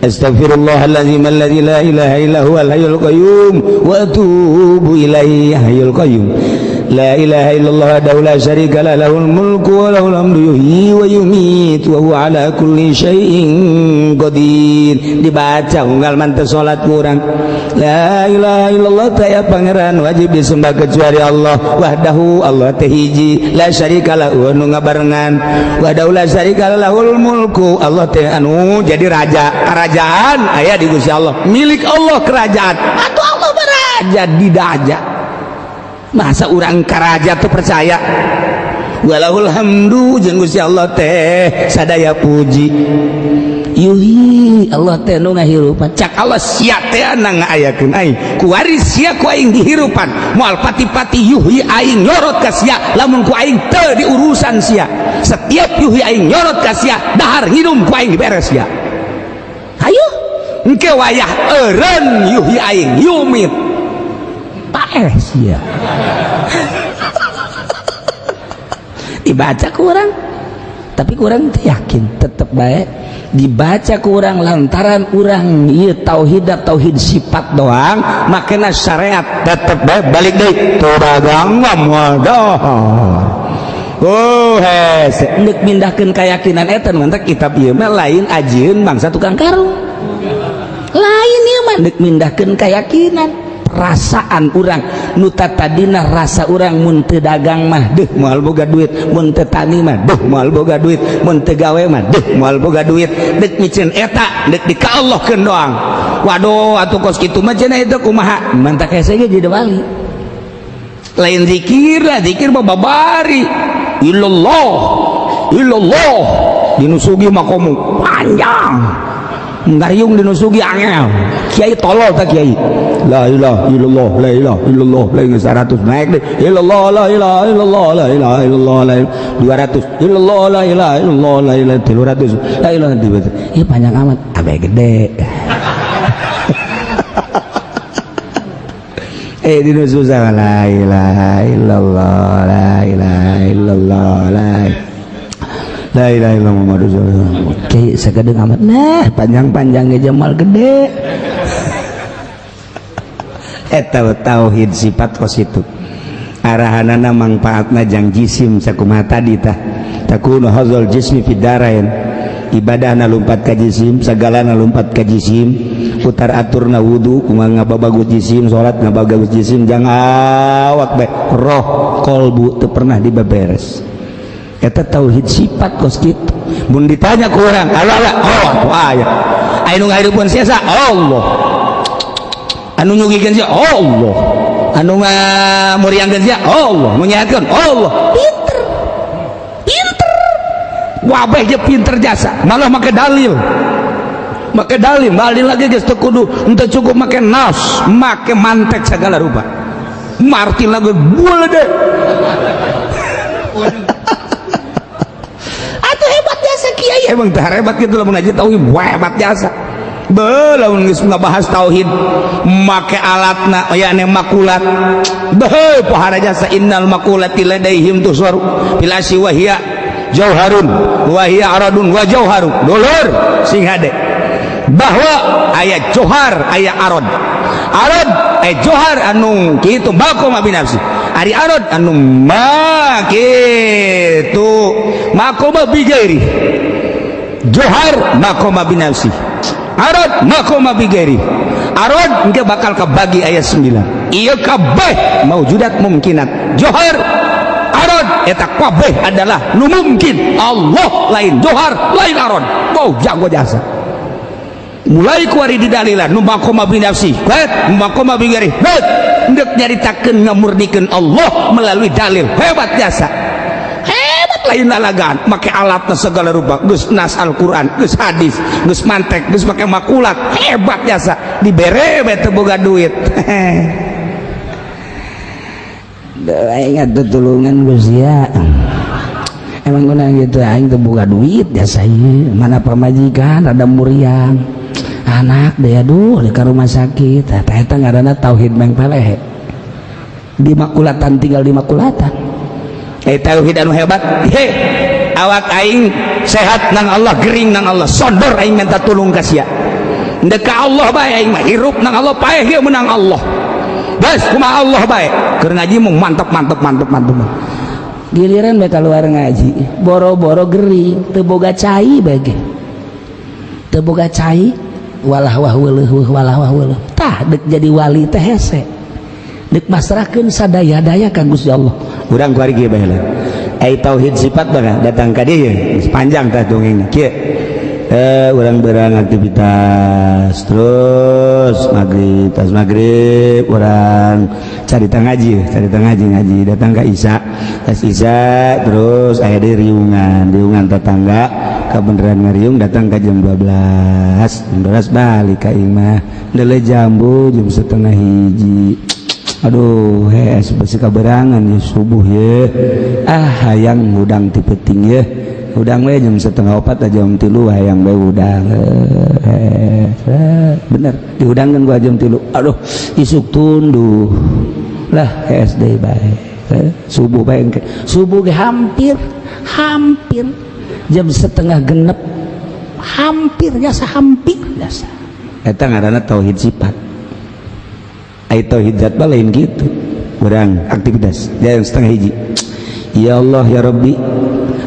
Astaghfirullahalazim alladzi la ilaha illa huwal hayyul qayyum wa atubu ilaihi. Hayyul qayyum, la ilaha illallah wahdahu la syarika lah, lahul mulku wa lahul hamdu, yuhyi wa yumiit wa huwa ala kulli syai'in qadir. Dibaca unggal manteu salat kurang. La ilaha illallah, taya pangeran wajib disembah kecuali Allah. Wahdahu, Allah teh hiji, la syarika lahu, anu ngabarengan, wahdahu la syarika lahul mulku, Allah teh anu jadi raja, kerajaan aya di Gusti Allah, milik Allah kerajaan. Atuh Allah beraja di daja, masa urang karaja tuh percaya? Walahul hamdu, jeung Gusti Allah teh sadaya puji. Yuhyi, Allah teh nu ngahirupan. Cak Allah, sia teh na ngaayakeun aing, kuari sia ku aing dihirupan, moal pati-pati yuhyi aing nyorot ka sia lamun ku aing teu diurusan sia. Setiap yuhyi aing nyorot ka sia, dahar nginum ku aing diberes sia. Hayu engke wayah eureun yuhyi aing yumit, paeh sia. Dibaca kurang, tapi kurang yakin tetep baik dibaca kurang lantaran urang ieu tauhid tauhid sifat doang, makanya syariat tetep bae balik deui teu dagang moal dahar. Oh, hese endek mindahkeun keyakinan eta. Mantak kitab ieu mah lain ajieun bangsa tukang karung, lain. Ieu mah endek mindahkeun keyakinan, perasaan urang nu tadina rasa urang mun teu dagang mah deuh moal boga duit, mun teu tani mah deuh moal boga duit, mun teu gawe mah deuh moal boga duit. Deuk miceun eta deuk di ka Allahkeun doang. Waduh, atuh kos kitu mah cenah itu kumaha? Mantak hese ge jadi wali. Lain zikir lah, zikir mah babari illallah illallah dinu sugih mah komo panjang ngariung, dinu sugih angel. Kiai tolol tak kiai, la ilaha illallah, la ilaha illallah, la ilaha, 100 naik deh, illallah, la ilaha illallah, la ilaha illallah, la 200, illallah, la ilaha illallah, la ilaha, 300, la ilaha illallah. Ieu panjang amat abe gede. Eh, dinu susah, la ilaha illallah, la ilaha illallah, la la ilaha illallah Muhammad Rasulullah. Kiai sakedeung amat, nah panjang-panjang ge jamal gede. Eta tauhid sifat kos itu arahanana mangfaatna jang jisim sakumaha tadi tah, takunu hadzal jismi fid darain. Ibadahna lumpat ka jisim, sagalana lumpat ka jisim, putar aturna wudu kumaha ngababagus jisim, salat ngababagus jisim, jang awak bae, roh kolbu teu pernah dibeberes. Eta tauhid sifat kos kitu. Mun ditanya ku urang, Allah Allah, oh aya aya nu ngahirupkeun sia? Allah. Anu nyugihkeun sia? Allah. Anu ngamuriangkeun sia? Allah. Nu nyehatkeun? Allah. Pinter pinter wabeh je, pinter jasa, malah make dalil, make dalil, dalil lagi geus teu kudu, henteu cukup make nas, make mantek segala rupa. Martin lagi boleh deh. Atuh hebat jasa kiai, emang teh hebat gitu lah mengaji tauhid, hebat jasa. Belum geus ngabahas tauhid make alatna yakni makulat. Beuh, pohara jasa. Innal makulati ladaihim tuswaru fil asyi wa hiya jauharun wa hiya aradun wa jauharun. Dulur sing hade bahwa aya johar, aya arad. Arad johar anu kitu maqoma binafsi. Ari arad anu ma kitu maqoma bigairi. Johar maqoma binafsi. Arad maqoma bigairi. Arad engke bakal kabagi ayat 9. Ieu kabeh maujudat mumkinat. Johar arad eta kabeh adalah nu mungkin. Allah lain johar lain arad. Wow, jago jasa. Mulai kuari di dalilan nu maqoma binafsi, hebat, nu maqoma bigairi, hebat. Ndek nyaritakeun ngamurnikeun Allah melalui dalil, hebat jasa. Hebat lain lalagan, make alatna segala rupa, geus nas Al-Qur'an, geus hadis, geus mantek, geus make makulat, hebat jasa. Dibere bae teu boga duit. Aing atuh tulungan geus ya. Emang guna gitu aing teu boga duit jasa ieu, mana pamajikan rada muriang. Anak deh aduh di rumah sakit. Eta eta ngaranna tauhid mengpeleh. Di makulatan tinggal di makulatan. Tauhid anu hebat. He, awak aing sehat nang Allah, gering nang Allah, sodor aing minta tulung ka sia. Ndek ka Allah bae aing mah, hirup nang Allah, paeh ge menang Allah. Bas kumaha Allah bae. Keur ngaji mung mantep mantep mantep mantep. Giliran bae keluar ngaji, boro-boro gering, teu boga cai bae ge. Teu boga cai, walah wah weuleuh walah wah weuleuh. Tah dek jadi wali teh hese. Dek masrahkeun sadaya-daya ka Gusti Allah. Urang kuari kieu bae lah. Ai tauhid sifat mah datang ka dieu geus panjang tah dongengna. Kieu. Urang berang aktivitas terus maghrib, tas maghrib urang carita ngaji, carita ngaji ngaji datang ka isya, tas isya terus aya di riungan, riungan tetangga kebenaran ngariung datang ke jam 12, jam 12 balik ka imah, ndele jambu jam 12.30. Aduh, hes besi kaberangan ya subuh ya. Ah, hayang hudang ti peuting ya. Hudang we jam 3.30 jam 3 hayang we hudang. Bener, dihudangkeun gua jam 3. Aduh, isuk tunduh. Lah, SD bae. Subuh bae engke. Subuh ge hampir hampir jam 5.30. Hampir jasa, hampir jasa. Eta ngaranna tauhid sifat. Ai tauhid zat mah lain gitu. Urang aktivitas jam 12.30. Ya Allah ya Rabbi,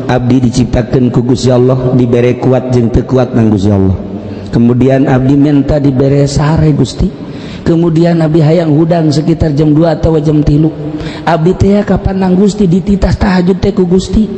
abdi diciptakeun ku Gusti Allah, dibere kuat jeung teu kuat nang Gusti Allah. Kemudian abdi minta dibere sare Gusti. Kemudian abdi hayang hudang sekitar jam 2 atau jam 3. Abdi teh kapan nang Gusti dititas tahajud teh ku Gusti.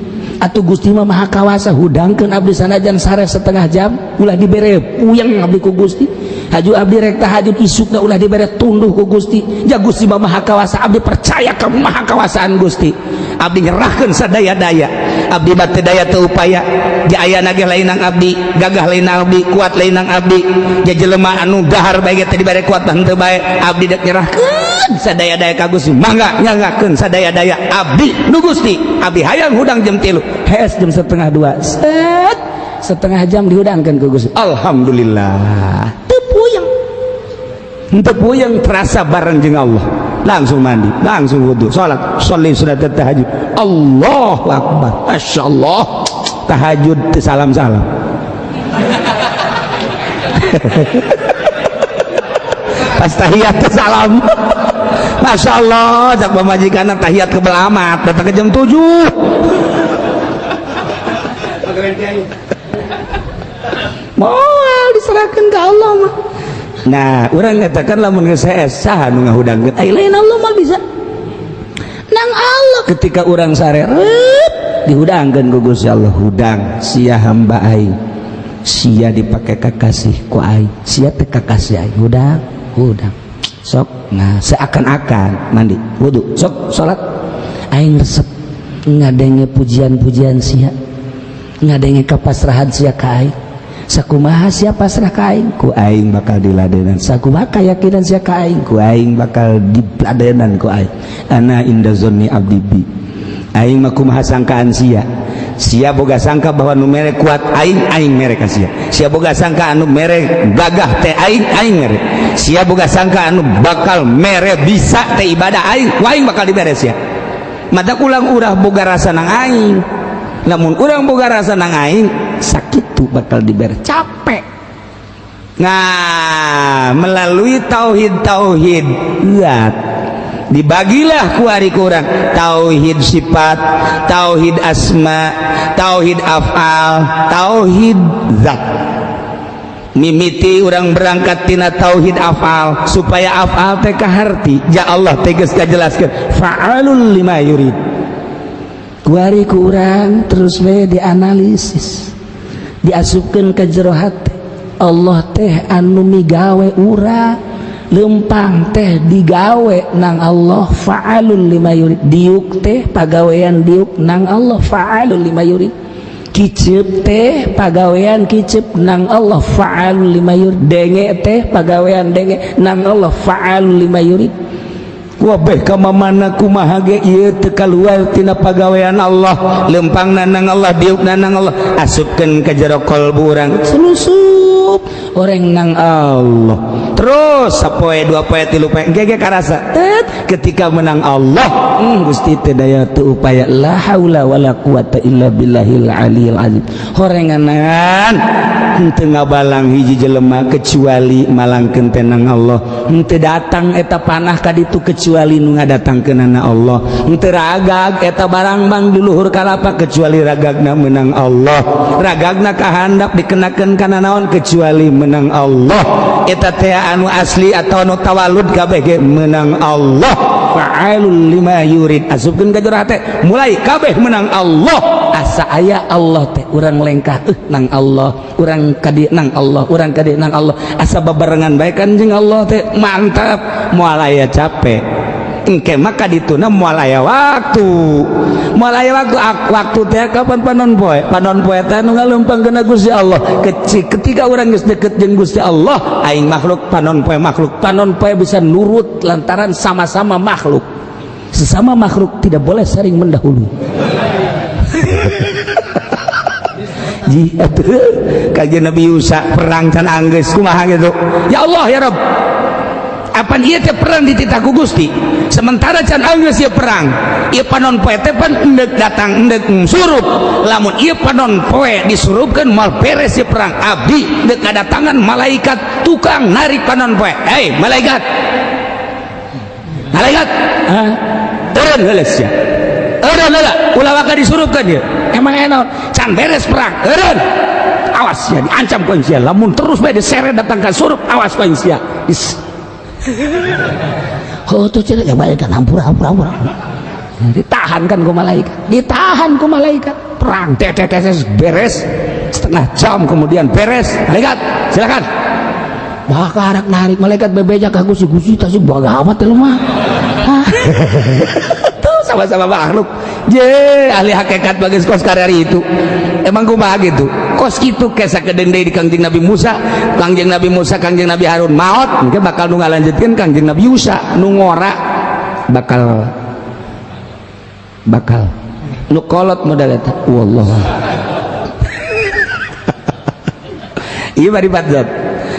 Atuh Gusti mah maha kawasa, hudangkeun abdi sanajan sare setengah jam, ulah dibere puyeng abdi ku Gusti. Haju abdi rek tahajud isukna ulah dibere tunduh ku Gusti. Ja Gusti mah maha kawasa, abdi percaya ka maha kawasaan Gusti. Abdi nyerahkeun sadaya-daya. Abdi mah teu daya teu upaya. Ja ayana ge lain nang abdi, gagah lain nang abdi, kuat lain nang abdi. Ja jelema anu dahar bae ge teu dibere kuat mah henteu bae. Abdi dek nyerahkeun sadaya-daya ka Gusti. Mangga nyanggakeun sadaya-daya abdi nu Gusti. Abdi hayang hudang jam 3. Hes jam 1.30. Set setengah jam dihudangkeun ku Gusti. Alhamdulillah. Teu puyeng. Teu puyeng terasa bareng jeung Allah. Langsung mandi, langsung wudu, salat, sholli sunat tahajud. Allahu akbar. Masyaallah. Tahajud teu salam-salam. Pas tahiyat teu salam. Masya Allah, cak pamajikanna tahiyat kebel amat, datang ke jam 7. Moal diserahkan ke Allah mah. Nah, urang katakan lamun geus hees saha nu ngahudangkeun? Ai lain Allah mah bisa. Nang Allah ketika urang sare reup dihudangkeun ku Gusti Allah, hudang sia hamba aing. Sia dipake kakasih ku aing, sia teh kakasih aing. Hudang, hudang. Sok, nah seakan-akan mandi, wudu, sok salat. Aing resep ngadenge pujian-pujian sia. Ngadenge kapasrahan sia ka aing. Sakumaha sia pasrah ka aing, ku aing bakal diladenan. Sakumaha kayakinan sia ka aing, ku aing bakal diladenan ku aing. Ana inda zonni abdi bi. Aing mah kumaha sangkaan sia. Sia boga sangka bahwa nu mere kuat aing, aing mere ka sia. Sia boga sangka anu mere gagah teh aing, aing mere. Sia boga sangka anu bakal mere bisa teh ibadah aing, ku aing bakal dibere sia. Mata ulang urah boga rasa nang aing. Lamun urang boga rasa nang aing, sakitu bakal dibere capek. Nah, melalui tauhid tauhid zat dibagilah kuari kurang tauhid sifat, tauhid asma, tauhid afal, tauhid zat. Mimiti urang berangkat tina tauhid afal supaya afal teh kaharti. Ya Allah teh geus kajelaskeun fa'alul lima yurid. Kuari kurang terus we dianalisis, diasupkeun ke jero hate. Allah teh anu migawe urang, lempang teh digawe nang Allah fa'alul lima yurid. Diuk teh pagawean diuk nang Allah fa'alul lima yurid. Kicep teh pagawean kicep nang Allah fa'alul lima yurid. Denge teh pagawean denge nang Allah fa'alul lima yurid. Wabeh ka mana kumaha ge ieu teu kaluar tina pagawean Allah, lempang nang Allah, diuk nang Allah, asupkeun ka jero kalbu urang, selusup orang nang Allah terus sapoe dua poe tilu poe gege karasa tet ketika menang Allah, Gusti teu daya teu upaya, la haula wala quwata illa billahil aliyil azim. Horenganan henteu ngabalang hiji jelema kecuali malangkeun teh nang Allah, henteu datang eta panah ka ditu kecuali nu ngadatangkeunana Allah, henteu ragag eta barang bang di luhur kalapa kecuali ragagna menang Allah, ragagna kahandap dikenakeun kana naon kecuali menang Allah, eta teh anu asli atau anu tawalud kabeh ge menang Allah fa'alul lima yurid. Asupkeun ka jero hate, mulai kabeh menang Allah. Asa aya Allah teh urang lengkah nang Allah, urang kadi nang Allah, urang kadi nang Allah, asa babarengan bae kan jeung Allah teh mantap, moal aya capek. Engke maka dituna moal aya waktu, moal aya waktu, waktu teh kapan panon poe, panon poe teh nu ngaleumpangkeun Gusti Allah. Kecil ketika urang geus deket jeung Gusti Allah, aing makhluk panon poe makhluk, panon poe bisa nurut lantaran sama-sama makhluk, sesama makhluk tidak boleh saling mendahului. Ji atuh kajian Nabi Yusa perang can anggeus kumaha gitu. Ya Allah ya Rabb, apan ieu teh perang dititah ku Gusti, sementara can anggeus ieu perang, ieu panon poe teh pan endek datang endek surup, lamun ieu panon poe disurupkeun moal beres ieu perang. Abdi deuk ngadatangan malaikat tukang narik panon poe. Hei malaikat, malaikat, eureun heula sia, eureun heula, ulah waka disurupkeun ieu. Emang enak can beres perang, eureun, awas ya diancam ku sia, lamun terus bae diseret datang ka surup, awas ku sia. Oh tuh cenah ya balik kan, ampura ampura ampura. Ditahan kan ku malaikat, ditahan ku malaikat, perang tet tet beres setengah jam kemudian beres. Malaikat silakan. Bakar narik malaikat bebeja ka Gusti, Gusti tasih bagamat teh mah. Tuh sama-sama makhluk. Je ahli hakikat bagus kos karir itu. Emang kumaha gitu? Kos itu kesa kedeung deui di Kangjeng Nabi Musa, Kangjeng Nabi Musa, Kangjeng Nabi Harun maot, engke bakal nu ngalanjutkeun Kangjeng Nabi Yusa, nu ngora bakal bakal nu kolot modal eta. Wallah. Ieu maripat zat.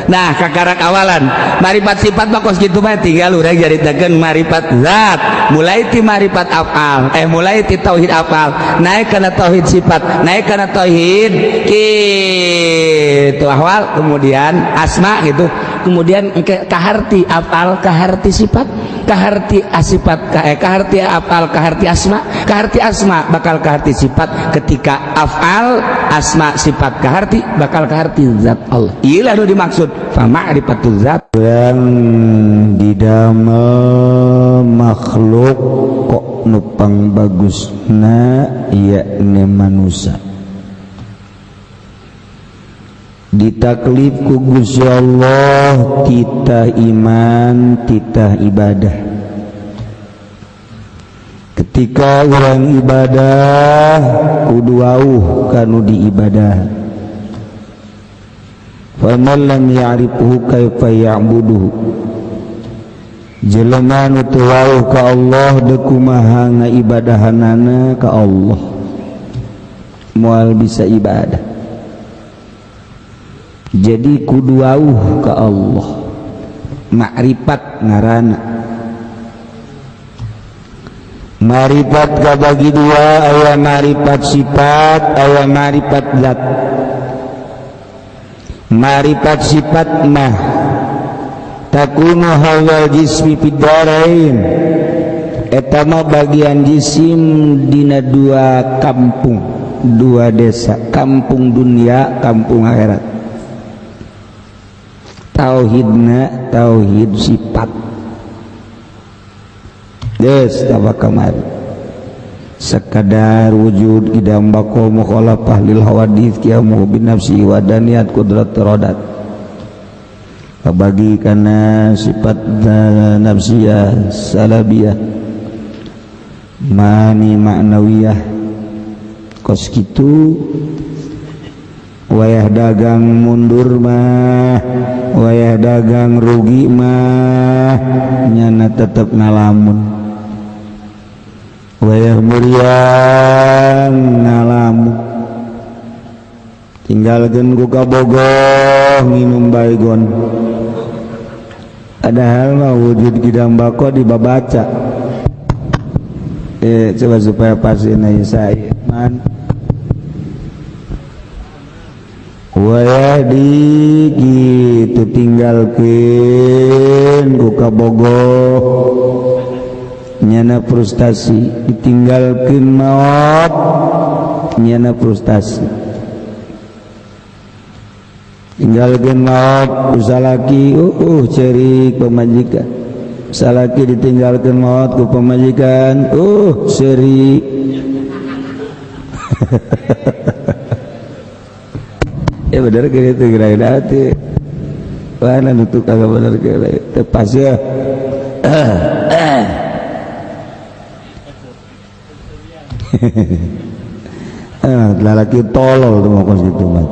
Nah, kakarak awalan maripat sifat mah kos kitu mah tinggal urang jaritakeun maripat zat, mulai ti maripat afal, mulai ti tauhid afal, naik kana tauhid sifat, naik kana tauhid kitu ahwal, kemudian asma gitu, kemudian engke kaharti afal, kaharti sifat, kaharti asifat, kaharti afal, kaharti asma, kaharti asma bakal kaharti sifat. Ketika afal asma sifat kaharti bakal kaharti zat Allah. Ieu nu dimaksud fa ma'rifatul zat. Yang didamel makhluk kok nupang bagusna yakni manusia, ditaklif ku Gusti Allah titah iman, titah ibadah. Ketika orang ibadah kudu wauh kanu diibadah. Faman lam ya'rifuhu kaifa ya'buduhu, jelema nu teu wauh ka Allah deuk kumaha ngaibadahanana ka Allah, moal bisa ibadah. Jadi kudu wauh ka Allah, makrifat ngaranna. Marifat kabagi dua, aya marifat sifat, aya marifat zat. Marifat sifat mah takunu hawal jismi fid-darain, eta mah bagian jisim dina dua kampung, dua desa, kampung dunia, kampung akhirat. Tauhidna tauhid sifat geus tawa kamari sekadar wujud qidam baqa mukhalafah lil hawadits qiyamu bin nafsi wa daniyat qudrat iradat, kabagi kana sifat nafsiyah salabiyah mani ma'nawiyah. Kos kitu wayah dagang mundur mah, wayah dagang rugi mah nyana tetep ngalamun, wayah muriang ngalamun, tinggalkeun ku kabogoh nginum baygon, padahal mah wujud qidam baqa dibabaca. Coba supaya pasti saya man wayah di gitu tinggalkeun ku kabogoh nyana frustasi, ditinggalkeun maot nyana frustasi, tinggalkeun maot ku salaki ceurik pamajikan, salaki ditinggalkeun maot ku pamajikan ceurik. Ya bener gitu kira-kira hati mana nutup kagak bener kira tepas ya. Lalaki tolol tuh mau gitu mah.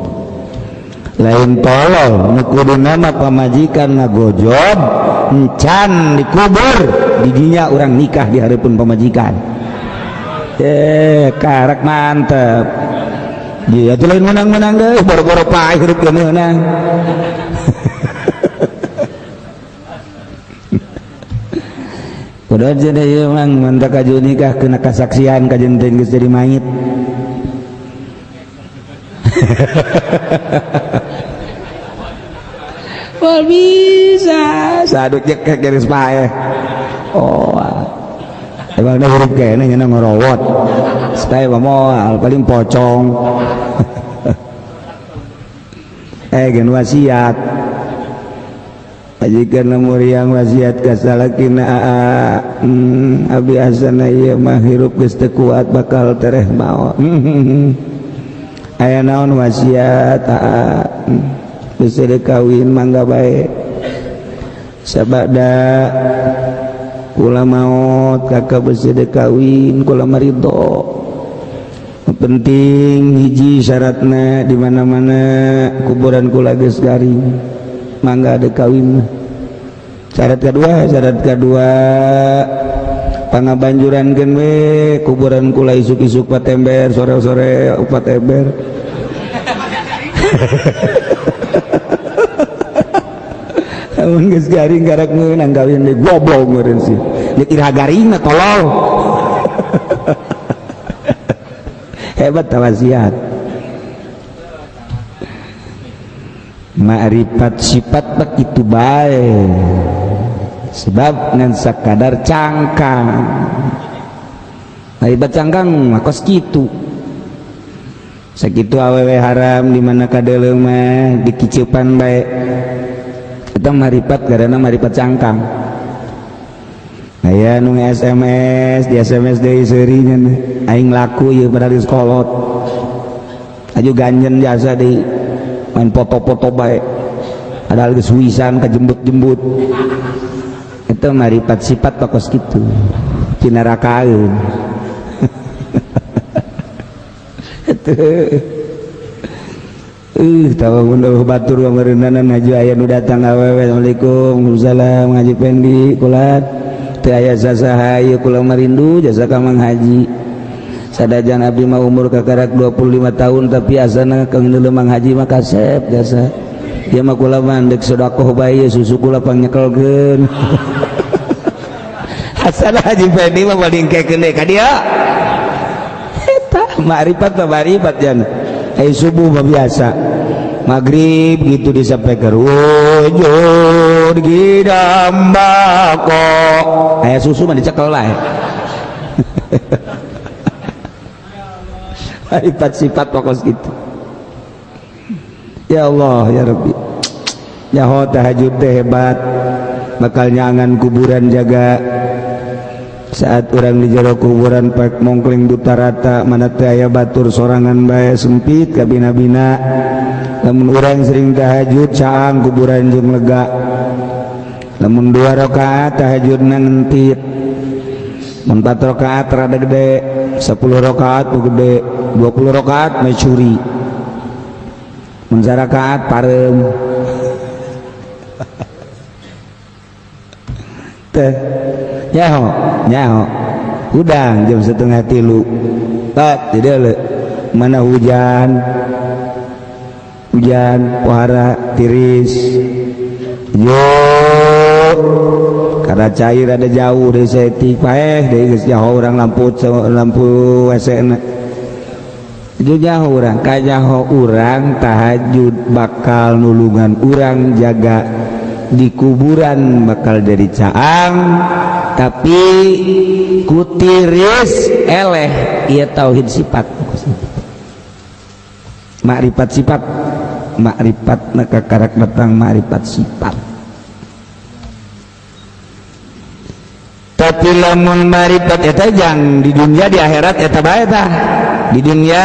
Lain tolol nu kudu nama pamajikan ngagojob encan dikubur didinya urang nikah di hareupeun pamajikan. Karak mantep. Dia tuh lain menang-menang deh, boro-boro paeh hirup ge meunang. Udah jadi ieu mang mantap kaju nikah kena kasaksian kajen teh geus jadi mayit. Wah bisa saduk jekek geus paeh. Oh. Emang dah hirup kene nya ngorowot. Supaya mah moal paling pocong. Gen wasiat. Majikan muriang wasiat ka salakina abi asana ieu mah hirup geus teu kuat bakal tereh maot. Aya naon wasiat aa geus kawin mangga bae. Sabada kula maot kakak besi kawin kula maridho. Penting hiji syaratna di mana-mana kuburan kula geus garing mangga ada kawin. Syarat kedua pangabanjurankeun we kuburan kula isuk-isuk 4 ember, sore-sore 4 ember. Amun geus garing karak meunang kawin deui goblok meureun sih. Deuk iraha garingna tolol. Hebat wasiat. Ma'rifat sifat begitu bae. Sebab ngan sakadar cangkang. Ma'rifat cangkang mah kos kitu. Sakitu awewe haram di mana kadeuleu mah dikiceupan bae. Eta ma'rifat karena ma'rifat cangkang. Aya nu SMS, di SMS deui seuri nya aing laku ieu padahal geus kolot. Aju ganjen jasa deui main foto-foto bae. Padahal geus wisan kajembut-jembut. Eta ma'rifat sifat kos kitu. Cinarakaeun. Tahu mun batur pameureunanan haji aya nu datang awewe. Assalamualaikum, salam Haji Pendi kulat. Teu aya sasaha ieu kula marindu jasa ka Mang Haji. Sadajan abdi mah umur kakarak 25 tahun tapi asana kang deuleu Mang Haji mah kasep jasa. Ieu mah kula mah deuk sedekah bae susu kula pangnekelkeun. Asana Haji Pendi mah balingkekeun deui ka dieu. Eta ma'rifat mah ma'rifat jan. Ai subuh mah biasa. Maghrib gitu disampaikan wujud gidam bako aya susu mah dicekel lah. Sifat sifat pokok gitu. Ya Allah ya Rabbi, nyaho tahajud teh hebat, bakal nyangan kuburan jaga. Saat orang di jero kuburan pak mongkling buta rata mana teh aya batur sorangan bae sempit kabina-bina. Lamun urang sering tahajud caang kuburan jeung lega. Lamun 2 rakaat tahajudna ngentit, mun 4 rakaat rada gede, 10 rakaat gede, 20 rakaat mencuri, mun sarakaat pareum. Teh nyaho nyaho hudang jam 2:30 tak tidak le mana hujan hujan pohara tiris yo karena cair ada jauh dari setik paeh dari geus nyaho urang lampu lampu WC na itu nyaho urang kanyaho urang tahajud bakal nulungan urang jaga di kuburan bakal jadi caang tapi kutiris eleh ieu tauhid sifat makrifat sifat makrifat na kakarak datang makrifat sifat. Tapi lamun makrifat eta jang di dunia di akhirat eta bae tah. Di dunia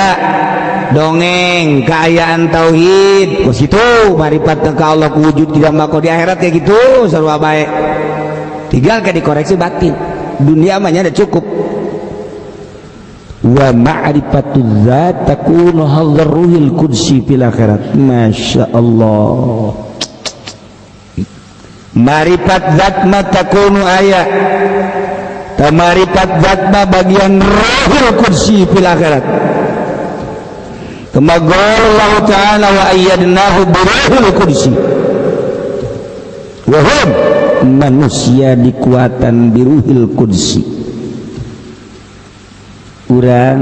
dongeng keayaan tauhid kos kitu makrifat ka Allah wujud tidak mako di akhirat kayak gitu sarua bae. Tinggal ke dikoreksi batin. Dunia mah nya cukup. Wa ma'rifatuz zat takunu hadzal ruhil qudsi fil akhirat. Masya Allah. Ma'rifat zat ma takunu aya. Tamarifat zat ma bagian ruhil qudsi fil akhirat. Kama qala Allah ta'ala wa ayyadnahu bi ruhil qudsi. Wa hum manusia dikuatan biruhil qudsi. Urang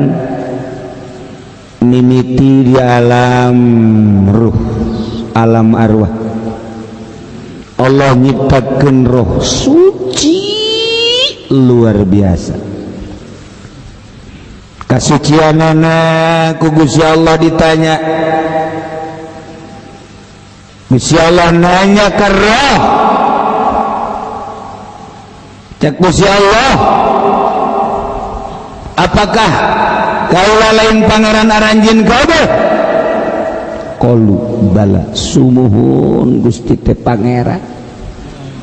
mimiti di alam ruh, alam arwah. Allah nyiptakeun roh suci luar biasa. Kasucianana ku Gusti Allah ditanya. Gusti Allah nanya ke roh. Cek Gusti Allah, apakah kaula lain pangeran aranjeun kabeh? Qalu bala, sumuhun Gusti teh pangeran.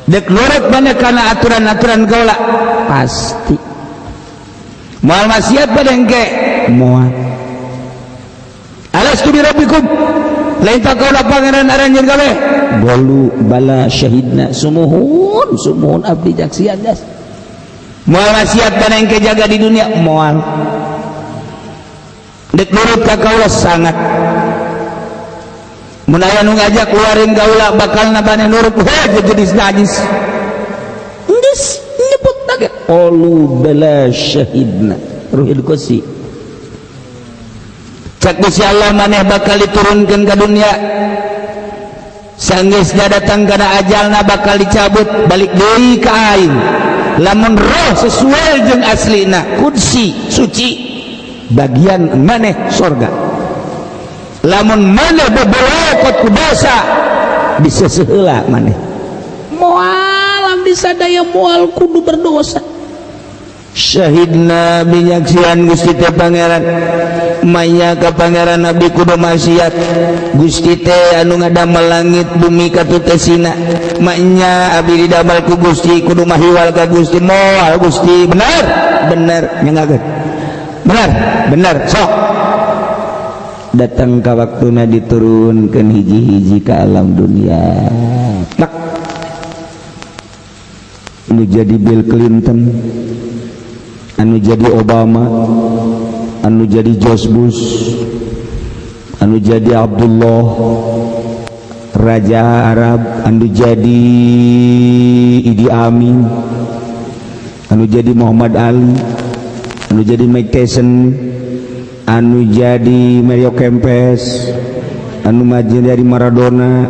Dek nurut mana kana aturan-aturan kaula? Pasti. Moal maksiat pada engke? Moal. Alastu bi rabbikum? Lain tak kaula pangeran aranjeun kabeh? Qalu bala syahidna, sumuhun sumuhun abdi jaksian jas. Moal maksiat pada engke jaga di dunia? Moal. Dek nurut ka kaula sangat. Mun aya nu ngajak keluarin kaula bakal nabane nurut heuh jadi najis. Geus nyebut lagi qalu bala syahidna ruhil qudsi. Cak Gusti Allah maneh bakal diturunkeun ka dunia. Sanggeusna datang kana ajalna bakal dicabut balik deui ka aing. Lamun roh sesuai jeung aslina qudsi suci bagian maneh sorga. Lamun maneh bebelokot ku dosa diseseheula maneh. Moal abdi sadaya moal kudu berdosa. Syahidna binyaksian Gusti teh pangeran. Maya ka pangeran abdi kudu maksiat. Gusti teh anu ngadamel langit bumi katutesina. Maknya abdi didamel ku Gusti kudu mahiwal ka Gusti. Moal Gusti bener bener nyangakeun. Bener bener sok. Datang ka waktuna diturunkeun hiji-hiji ka alam dunia. Tak anu jadi Bill Clinton, anu jadi Obama, anu jadi George Bush, anu jadi Abdullah Raja Arab, anu jadi Idi Amin, anu jadi Muhammad Ali, anu jadi Mike Tyson, anu jadi Mario Kempes, Anu maju dari Maradona,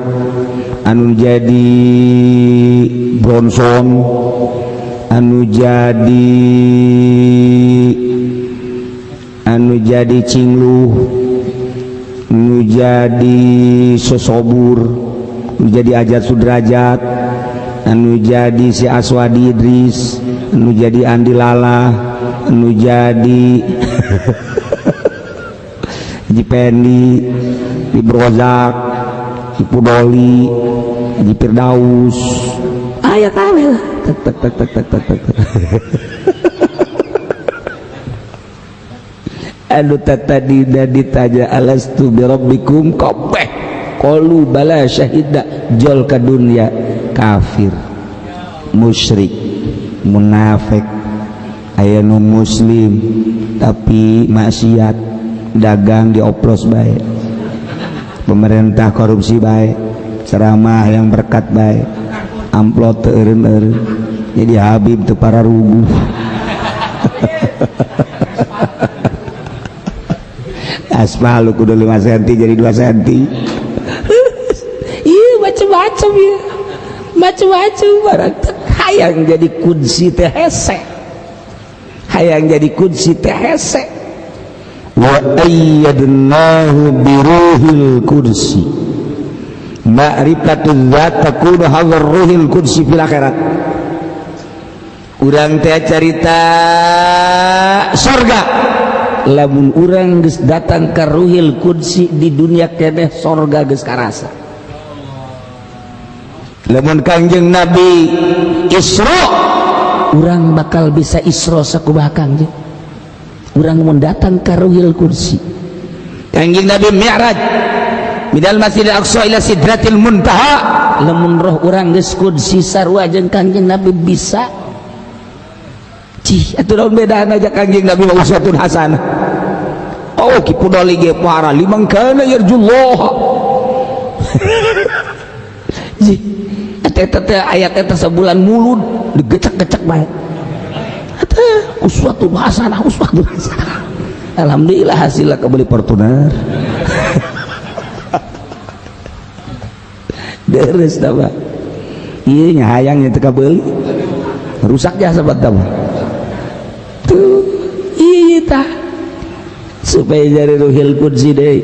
anu jadi Bronson, anu jadi Cingluh, anu jadi Sosobur, anu jadi Ajat Sudrajat, anu jadi si Aswadi Idris, anu jadi Andi Lala, anu jadi Jipendi, di Brozak, di Pudoli, di Firdaus, Aya kabeh lah. Tek tek tek tek tek tek tek. Anu tadi ditanya alastu birabbikum kabeh qalu bala syahida jol ka dunya kafir musyrik munafik aya nu muslim tapi maksiat dagang dioplos bae, pemerintah korupsi bae, ceramah yang berkat bae, amplop teu eureun-eureun, jadi Habib teu pararuguh. Aspal lu kudu 5 cm jadi 2 cm. Iya macem-macem ya, macem-macem barang hayang jadi kunci teh hese, hayang jadi kunci teh hese. Wa ayyadnahu biruhil qudsi ma'rifatul dzat takunu hadzal ruhil qudsi fil akhirat. Urang teh carita sorga, lamun urang geus datang ka ruhil qudsi di dunia keneh sorga geus karasa. Lamun Kangjeng Nabi Isra, urang bakal bisa Isra sakumaha Kangjeng. Urang mun datang ka ruhil qudsi. Kangjeng Nabi Mi'raj minal Masjidil Aqsa ila Sidratil Muntaha, lamun roh urang geus qudsi sarua jeung Kangjeng Nabi bisa. Cih, atuh naon bedana aja Kangjeng Nabi mah uswatun hasanah. Oh, Ki Pudoli ge parah liman kana yarjullah. Cih, eta teh ayat eta sabulan mulud digecek-gecek bae. Eta uswatun hasanah, uswatun hasanah. Alhamdulillah hasilna kebeli Fortuner. Deres tah Pak. Ieu nya hayang nya teu kabeuli. Rusak jasa tah. Tuh, iya tah. Supaya jadi ruhil qudsi deui.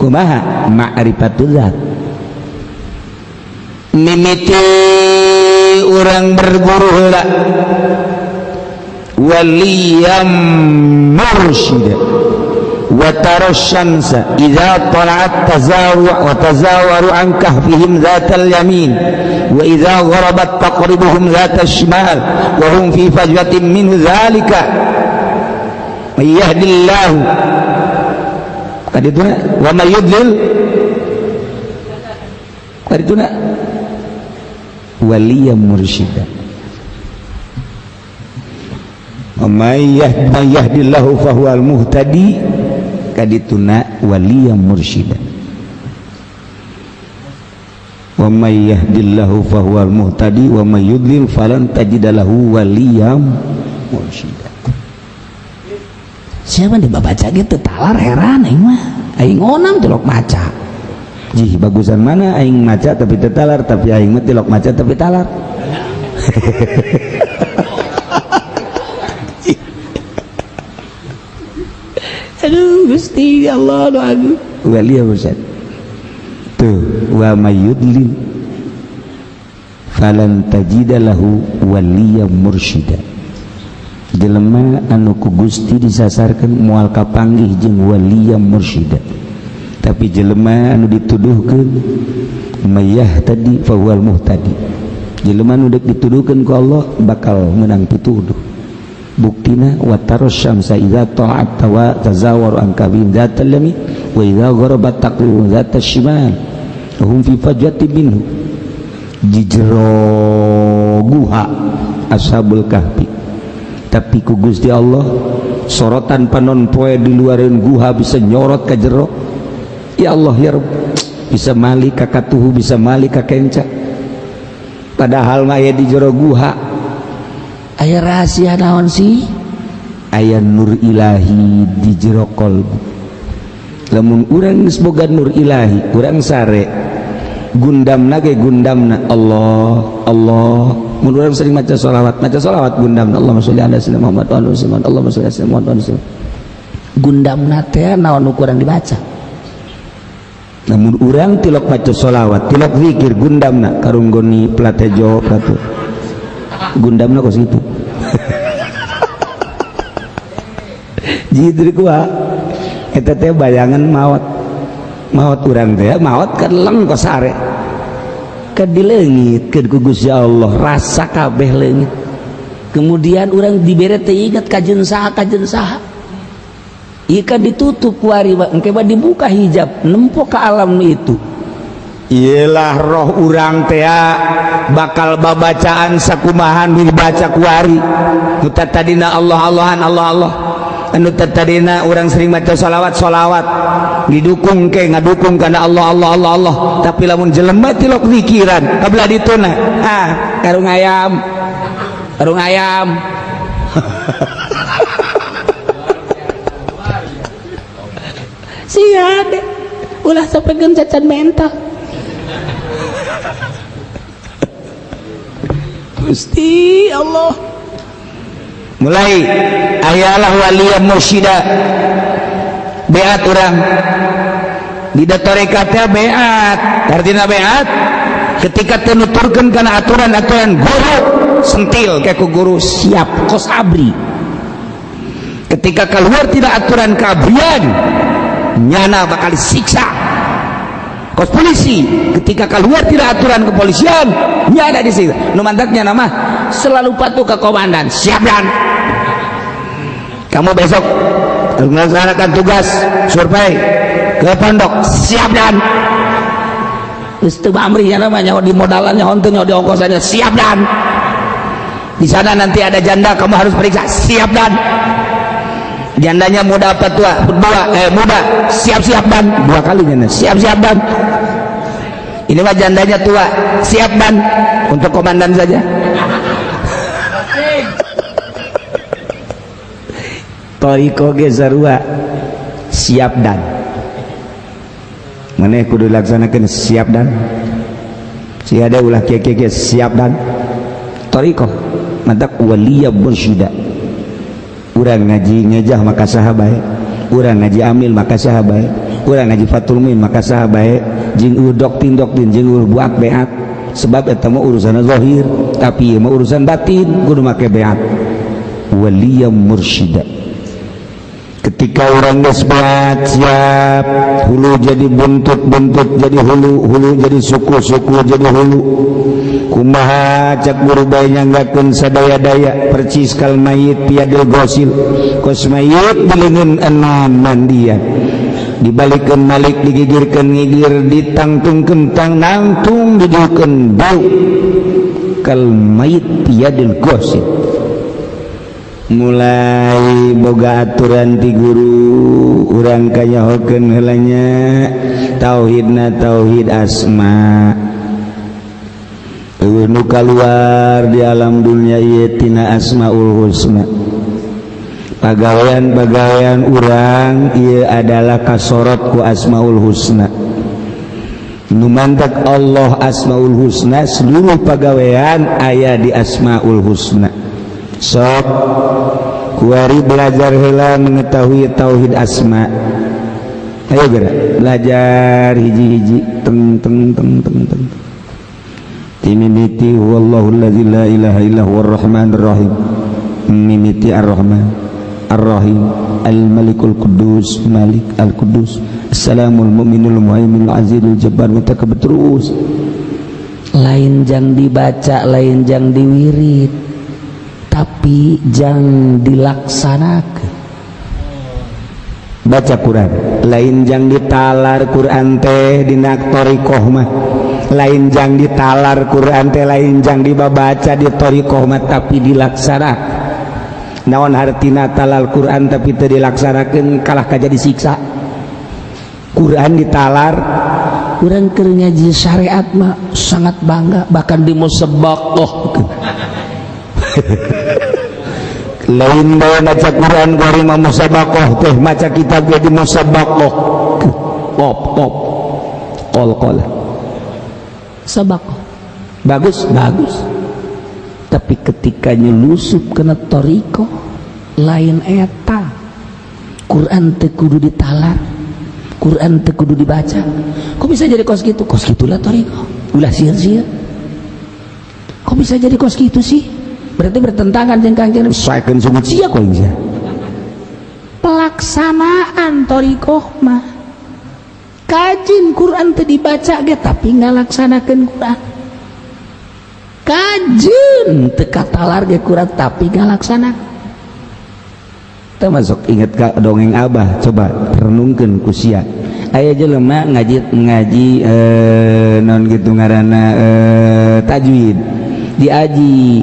Kumaha? Ma'rifatul zat. Mimiti urang berguru heula. Waliyam mursyid wa tara syamsa idza tala'at tazawu wa tazawaru an kahfihim dzatal yamin wa idza gharabat taqribuhum dzatal shimal wa hum fi fajwatin min dzalika may yahdillahu kadituna wa may yudlil kadituna waliyam mursyida. May yahdillahu fahuwal muhtadi kadituna waliyam mursyida. Wa may yahdillahu fahuwal muhtadi wa may yudlil falan tajidalahu waliyam mursyida. Siapa dibaca gitu talar heran aing mah. Aing onam tilok maca. Jih bagusan mana aing maca tapi teu talar, tapi aing mah tilok maca tapi talar. Aduh Gusti Allah doa wali mursyid. Tuh wa may yudlil falan tajidalahu waliyam mursyida. Jelema anu ku Gusti disasarkeun moal kapanggih jeung waliyam mursyida. Tapi jelema anu dituduhkeun mayah tadi fahuwal muhtadi. Jelema anu deuk dituduhkeun ku Allah bakal meunang pituduh. Buktina wa taras syamsa idza ta'at wa tazawaru an kabin dzatal yamin wa idza gharabat taqribu dzatas shimal hum fi fajwatin minhu. Di jero guha Ashabul Kahfi, tapi ku Gusti Allah sorotan panon poe di luareun guha bisa nyorot ka jero. Ya Allah ya Rabb, bisa mali ka katuhu, bisa mali ka kenca, padahal mah aya di jero guha. Aya rahasia naon sih? Aya nur ilahi di jero kolbu. Lamun urang geus boga nur ilahi, urang sare gundamna ge gundamna Allah Allah. Mun urang sering maca sholawat, maca sholawat gundamna Allahumma sholli ala sayyidina Muhammad wa ala sayyidina Muhammad, Allahumma sholli ala sayyidina Muhammad wa ala sayyidina. Gundamna teh naon nu kurang dibaca. Namun urang tilok maca sholawat, tilok zikir gundamna karunggoni platejo plate. Gundamna kos kitu. Jitu kuah eta teh bayangan maot. Maot urang teh maot keleng kos sare. Keur dileungitkeun ku Gusti Allah, rasa kabeh leungit. Kemudian urang dibere teh inget kajeun saha kajeun saha. Ieu ditutup kuari engke mah dibuka hijab nempo ka alam itu. Iyalah roh urang teh bakal babacaan sakumahan dibaca kuari. Nu tadina Allah Allahan Allah Allah. Anu tadina urang sering maca sholawat sholawat didukung ke ngadukung karena Allah Allah Allah Allah. Tapi lamun jelema tilok zikiran kabelah dituna ah karung ayam karung ayam. Sia deh ulah sampekeun cacan mental. Gusti Allah mulai ayalah waliya mursyida beat urang di tarekatnya beat artinya beat ketika tenuturkeun kana aturan-aturan guru sentil kayak ku guru siap kos abri. Ketika keluar tidak aturan keabrian nyana bakal disiksa kos polisi. Ketika keluar tidak aturan kepolisian nyana disiksa. Nu mantaknya nama selalu patuh ke komandan siap dan kamu besok melaksanakan tugas survei ke pondok siap dan geus teu bamri nya namanya di modalannya henteu nya di ongkosannya siap dan di sana nanti ada janda kamu harus periksa siap dan jandanya muda apa tua dua muda siap-siap dan dua kali janda siap-siap dan ini mah jandanya tua siap dan untuk komandan saja. Toriko ge sarua siap dan maneh kudu dilaksanakeun siap dan si ada ulah kieu-kieu siap dan toriko mantak waliya mursyida. Urang ngaji ngejah maka saha bae, urang ngaji amil maka saha bae, urang ngaji fatul muin maka saha bae, jeung eueuh doktin doktin jeung eueuh buak beat. Sebab eta mah urusan zahir tapi ieu mah urusan batin kudu make beat waliya mursyida. Ketika orang geus beat siap hulu jadi buntut, buntut jadi hulu, hulu jadi suku, suku jadi hulu. Kumaha cak guru bae nyanggakeun sadaya-daya percis kal mayit piadil gosil. Kos mayit dileungeun enam mandian. Dibalikeun malik digigirkeun ngigir ditangtungkeun tang nangtung didieukeun bau. Kal mayit piadil gosil. Mulai boga aturan ti guru urang kanyahokeun heula nya tauhidna tauhid asma. Eueuh nu kaluar di alam dunia ieu tina asmaul husna. Pagawean-pagawean urang ieu adalah kasorot ku asmaul husna. Nu mantak Allah asmaul husna seluruh pagawean aya di asmaul husna. Sok kuari belajar heula mengetahui tauhid asma. Ayo gerak belajar hiji-hiji teng teng teng teng teng. Timimiti huwallahu allazi la ilaha illa huwar rahmanir rahim. Mimiti ar-rahman ar-rahim al-malikul quddus malik al-quddus assalamul mu'minul muhaiminul azizul jabbar mutakabbir terus. Lain jang dibaca, lain jang diwirid, tapi jang dilaksanakan. Baca Quran lain jang ditalar Quran teh dina thariqah mah, lain jang ditalar Quran teh lain jang dibaca di thariqah mah, tapi dilaksanakan. Naon hartina talal Quran tapi teu dilaksanakeun kalah ka jadi siksa. Quran ditalar urang keur ngaji syariat mah sangat bangga, bahkan di musabaqah. Lain bae maca Quran bari mah musabaqah teh maca kitab ge di musabaqah. Qaf qaf qol qol Sobako. Bagus bagus, tapi ketika nyelusup kena thoriqoh lain eta. Quran teu kudu ditalar, Quran teu kudu dibaca. Kok bisa jadi kos gitu? Kos gitulah thoriqoh. Ulah sia-sia. Kok bisa jadi kos gitu sih? Berarti bertentangan jeung Kangjeng Nabi. Saekeun sungut sia ku aing sia. Pelaksanaan thoriqoh mah kajin Quran teu dibaca ge tapi ngalaksanakeun Quran, kajin teu katalar ge Quran tapi ngalaksanakeun. Kita masuk inget ka dongeng Abah, coba renungkeun ku sia. Aya jelema ngaji ngaji non gitu ngaranna, tajwid diaji,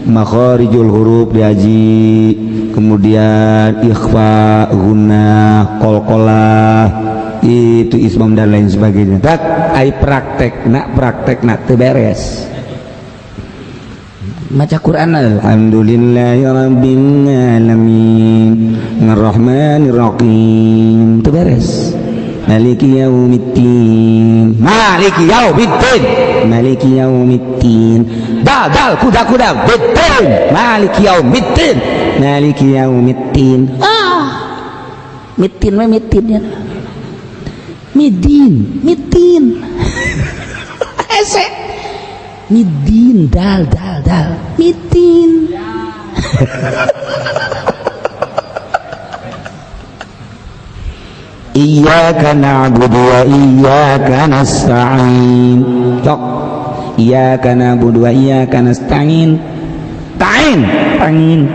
makharijul huruf diaji, kemudian ikhfa, gunnah, qalqalah, itu ismam dan lain sebagainya. Tak ai praktek nak, praktek nak teu beres. Maca Quran. Alhamdulillahi rabbil alamin arrahmanir rahim teu beres. Maliki yaumiddin, maliki yaumiddin, maliki yaumiddin, dal dal kuda kuda biddin, maliki yaumiddin, maliki yaumiddin. Ah, mitin we, mitin ya, midin mitin ese midin dal dal dal mitin. Iyyaka na'budu wa iyyaka nasta'in. Tok. Iyyaka na'budu wa iyyaka nasta'in. Ta'in, ta'in.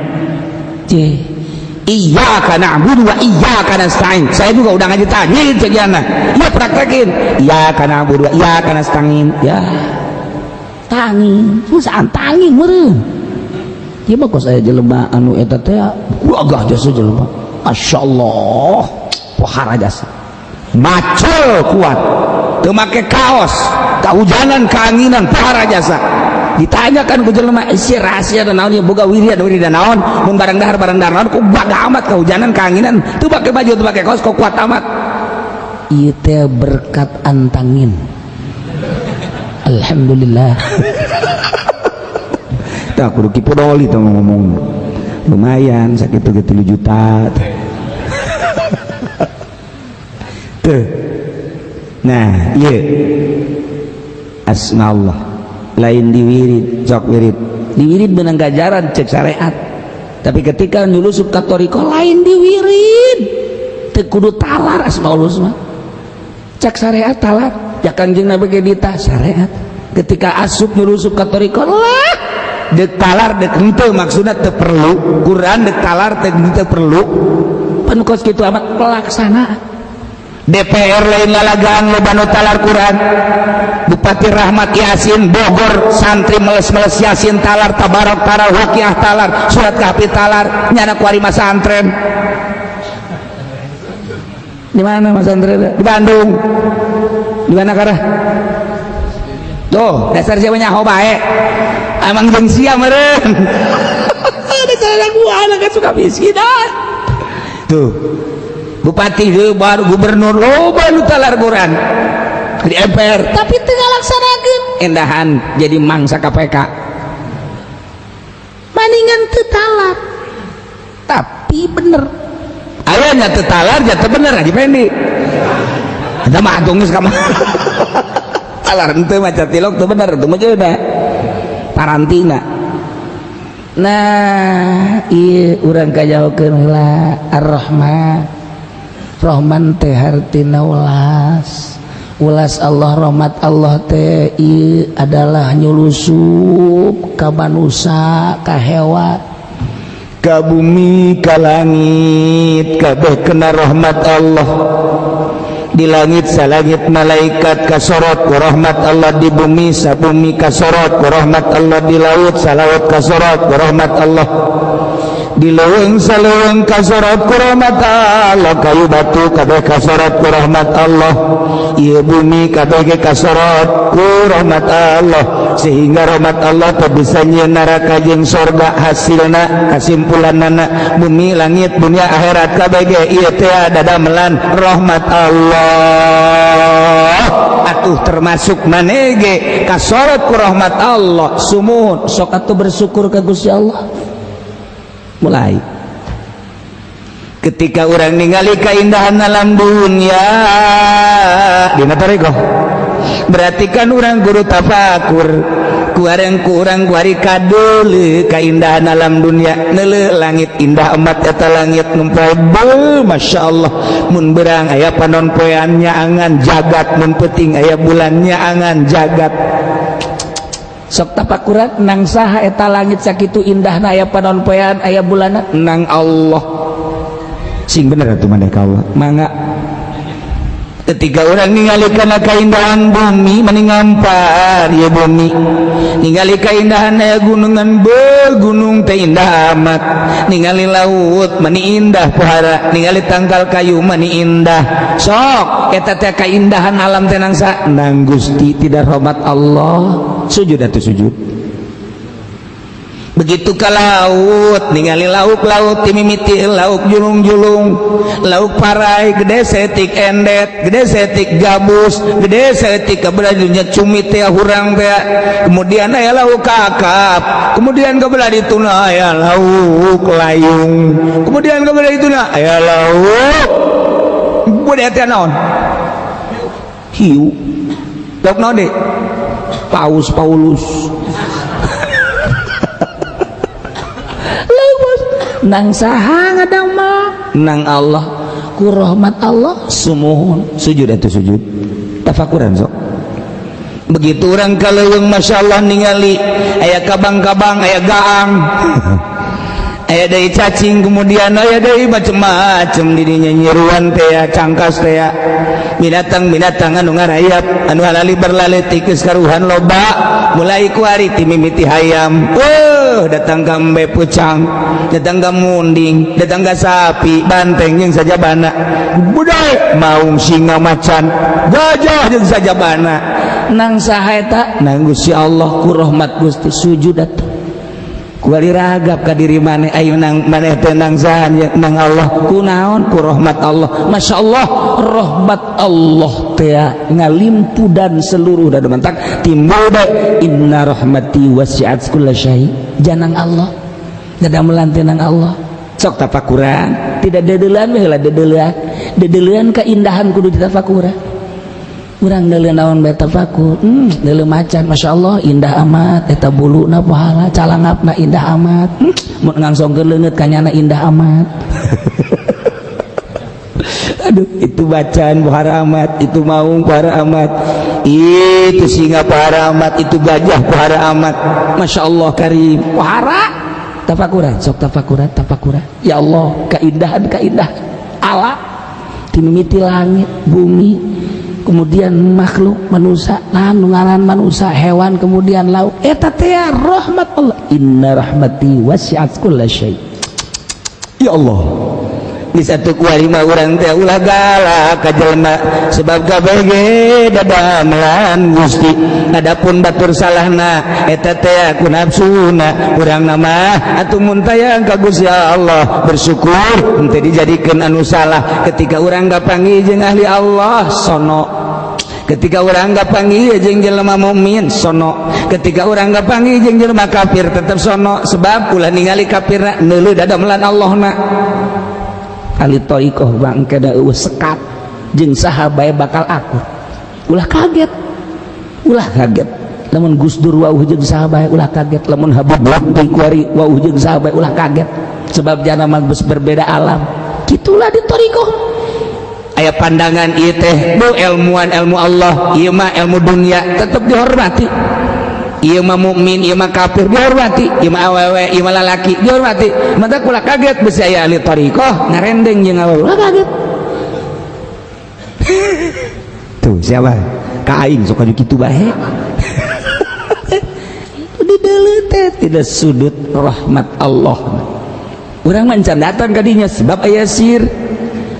C. Iyyaka na'budu wa iyyaka nasta'in. Saya juga udah ngaji tajwid cek jana. Ya praktekin. Iyyaka na'budu wa iyyaka nasta'in. Ya. Tangin, susah tangin meureun. Ieu mah kos aya jelema anu eta teh gagah jasa jelema. Masyaallah. Pohara jasa. Macul kuat. Teu make kaos, kahujanan, kaanginan, pohara jasa. Ditanyakan ku jelema isi rahasia dan naon ieu boga wiridan wiridan naon, mun barang dahar naon ku gagah amat kahujanan kaanginan, teu make baju teu make kaos kok kuat amat. Ieu teh berkat antangin. Alhamdulillah. Tah kudu kipu doli teh ngomong. Lumayan sakitu ge 3 juta. Tuh. Nah, ieu asma Allah lain diwirid, cok wirid. Diwirid benang gajaran cek syariat. Tapi ketika nyulusup ka thoriqoh lain diwirid. Teu kudu talar asmaul husna. Cek syariat talar. Ya Kangjeng Nabi ge ditah syariat. Ketika asup nyulusup ka thoriqoh lah dek talar dek henteu, maksudna teu perlu. Quran dek talar teu henteu perlu. Pan kos kitu amat pelaksanaan. DPR lain lalagaan loba nu talar Quran. Bupati Rahmat Yasin Bogor santri meles-meles Yasin talar, tabarok talar, waqiah talar, surat kahfi talar, nyana kuari masantren. Di mana masantren? Di Bandung. Di mana karah? Tuh, dasar siapa nyaho bae. Emang jeung sia meureun. Dasar gua anak suka miskin. Tuh. Bupati baru gubernur loba nu talar Quran di MPR tapi teu ngalaksanakeun. Endahan jadi mangsa KPK. Maningan teu talar tapi bener. Aya nya teu talar nya teu bener Haji Pendi. Eta mah atung geus ka mah. Talar henteu maca tilok teu bener teu mah da parantina. Nah, ieu urang kajahokeun heula Ar-Rahman. Rahman teh hartina ulas. Ulas Allah, rahmat Allah teh ieu adalah nyulusup ka manusa, ka hewan, ka bumi, ka langit, kabeh kena rahmat Allah. Di langit salangit malaikat kasorot ku rahmat Allah, di bumi sabumi kasorot ku rahmat Allah, di laut salaut kasorot ku rahmat Allah. Di leuweung saleuweung kasorot ku rahmat Allah, kayu batu kabeh kasorot ku rahmat Allah, ieu bumi kabeh ge kasorot ku rahmat Allah, sehingga rahmat Allah teh bisa nyieun neraka jeung sorga. Hasilna, kasimpulanana, bumi, langit, dunia, akhirat kabeh ge ieu teh dadamelan rahmat Allah. Atuh termasuk maneh ge kasorot ku rahmat Allah. Sumuhun, sok atuh bersyukur ka Gusti Allah. Mulai ketika orang ningali keindahan alam dunia dina tarekoh, berarti kan orang guru tafakur kuareng kurang kuari kadule keindahan alam dunia. Neuleuh langit, indah amat eta langit ngumpul. Masya Allah, mun berang aya panon poean nyaangan jagat, mun peuting aya bulan nyaangan jagat. Sok tapakuran, nang saha eta langit sakitu indahna, aya panon poean, aya bulanna? Nang Allah. Sing bener atuh maneh ka Allah, mangga. Ketika orang ningali kana keindahan bumi, meni ngampar ya bumi, ningali keindahan aya gunungan, be gunung teh indah amat, ningali laut meni indah pohara, ningali tangkal kayu meni indah. Sok eta teh keindahan alam teh nang sa? Nang Gusti. Tidak rahmat Allah? Sujud atuh, sujud. Begitu ke laut, ningali lauk laut, timimiti lauk julung-julung, lauk parai, gede setik endet, gede setik gabus, gede setik kebelah cumi teh, hurang teh, kemudian aya lauk kakap, kemudian kebelah dituna aya lauk layung, kemudian kebelah dituna aya lauk budaya teh naon, hiu, lauk naon deh, paus, paulus. Nang saha ngadamel? Nang Allah, ku rahmat Allah. Sumuhun, sujud atuh, sujud. Tafakuran sok. Begitu orang kaleuweung, Masya Allah, ningali aya kabang-kabang, aya gaang, aya deui cacing, kemudian aya deui macem-macem didinya, nyiruan teh, cangkas teh, binatang-binatang anu ngarayap, anu halali berlali tikis karuhan loba. Mulai ku ari ti mimiti hayam, datang ka embe pucang, datang ka munding, datang ka sapi, banteng jeung sajabana, budaya maung, singa, macan, gajah jeung sajabana. Nang saha eta? Nang Gusti Allah, ku rahmat Gusti. Sujud atuh. Kuali ragap ka diri maneh, ayo, nang maneh teh nang saha? Nang Allah. Ku naon? Ku rahmat Allah. Masya Allah, rahmat Allah teh ngalimpudan seluruh dan mentak timbul bae inna rahmati wasi'at kulla syai. Janang Allah dadamelan teh nang Allah. Sok tafakuran, tidak dedeuleun we heula, dedeuleun dedeuleun keindahan kudu ditafakuran. Urang deuleu naon bae tafakur. Deuleu macan, Masya Allah, indah amat eta buluna, pahala calangapna indah amat, mun ngangsongkeun leungeut kanyana indah amat. Aduh, itu bacaan pohara amat, itu maung pohara amat, itu singa pohara amat, itu gajah pohara amat. Masya Allah karim, pohara. Tafakuran sok, tafakuran, tafakuran. Ya Allah, keindahan keindahan alam timimiti langit, bumi, kemudian makhluk manusia, anu ngaran manusia, hewan, kemudian laut, eta teh rahmat Allah. Inna rahmati wasi'at kulla syai. Ya Allah, di satu kuari mah urang teh ulah galak ka jelema, sebab kabeh ge dadamelan Gusti. Adapun batur salahna eta teh ku nafsuna urang nama. Atuh mun tayang ka Gusti Allah, bersyukur henteu dijadikeun anu salah. Ketika urang kapanggih jeung ahli Allah, sono. Ketika orang kapanggih jeung jelema mukmin, sono. Ketika orang kapanggih jeung jelema kafir, tetep sono, sebab ulah ningali kafirna, neuleuh dadamelan Allahna. Ahli thoriqoh bangke da eueuh sekat jeung saha bae bakal akur. Ulah kaget, ulah kaget lamun Gus Dur wauh jeung saha bae, ulah kaget lamun Habib Lutfi kuari wauh jeung saha bae, ulah kaget, sebab jana mah geus berbeda alam. Kitulah di thoriqoh aya pandangan ieu teh bu ilmuan, ilmu Allah, ieu mah ilmu dunia, tetep dihormati. Ieu mah mukmin, ieu mah kafir, dihormati. Ieu mah awewe, ieu mah lalaki, dihormati. Mata kula kaget besi aya ahli thariqah ngarendeng jeung awewe, ulah kaget. Tuh siapa ka aing sok anu kitu bae. Itu di deuleu teh tidak sudut rahmat Allah. Urang mah can datang ka dinya sebab aya sir.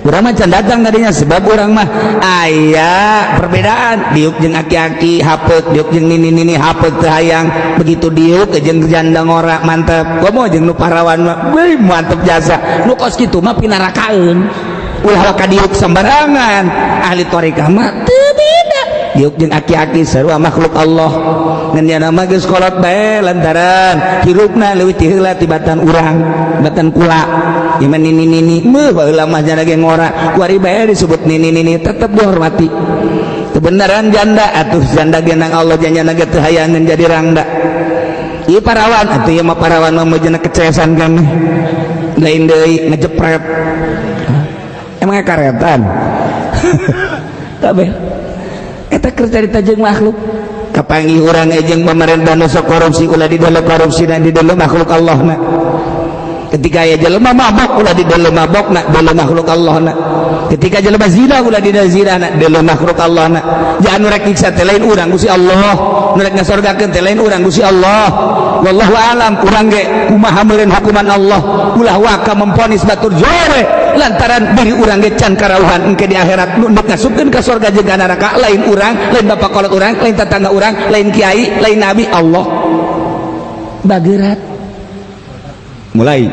Urang mah can datang ka dinya sebab urang mah aya perbedaan. Diuk jeung aki-aki hapeuk, diuk jeung nini-nini hapeuk teu hayang. Begitu diuk jeung janda ngora mantep. Komo jeung nu parawan mah weuh mantep jasa. Nu kos kitu mah pinarakaeun. Ulah waka diuk sembarangan. Ahli thariqah mah teu beda. Diuk jeung aki-aki sarua makhluk Allah. Ngan nya mah geus kolot bae lantaran hirupna leuwih ti heula tibatan urang, tibatan kula. Ieu mah nini-nini, meuh baheula mah janda ge ngora. Kuari bae disebut nini-nini tetep dihormati. Kebenaran janda atuh janda ge nang Allah janda ge teu hayangeun jadi rangda. Ieu parawan atuh ieu mah parawan mah meujeuhna kecesan kami. Lain deui ngejepret. Emangnya karetan? Kabeh. Eta keur carita jeung makhluk. Kapanggih urang jeung pemerintah nu sok korupsi ulah di dalam korupsi dan di dalam makhluk Allah na. Ketika aya jelema mabok ulah di dalam mabok na, dalam makhluk Allah na. Ketika jelema zina ulah di dalam zina na, dalam makhluk Allah na. Jangan rek nyiksa teh lain urang Gusti Allah, nu rek ngasorgakeun teh lain urang Gusti Allah. Wallahu alam urang ge kumaha meureun hukuman Allah. Ulah waka memponis batur jore lantaran diri urang ge can karauhan engke di akhirat nu ndek ngasupkeun ka sorga jeung ka neraka lain urang, lain bapak kolot urang, lain tetangga urang, lain kiai, lain nabi, Allah. Bagerat. Mulai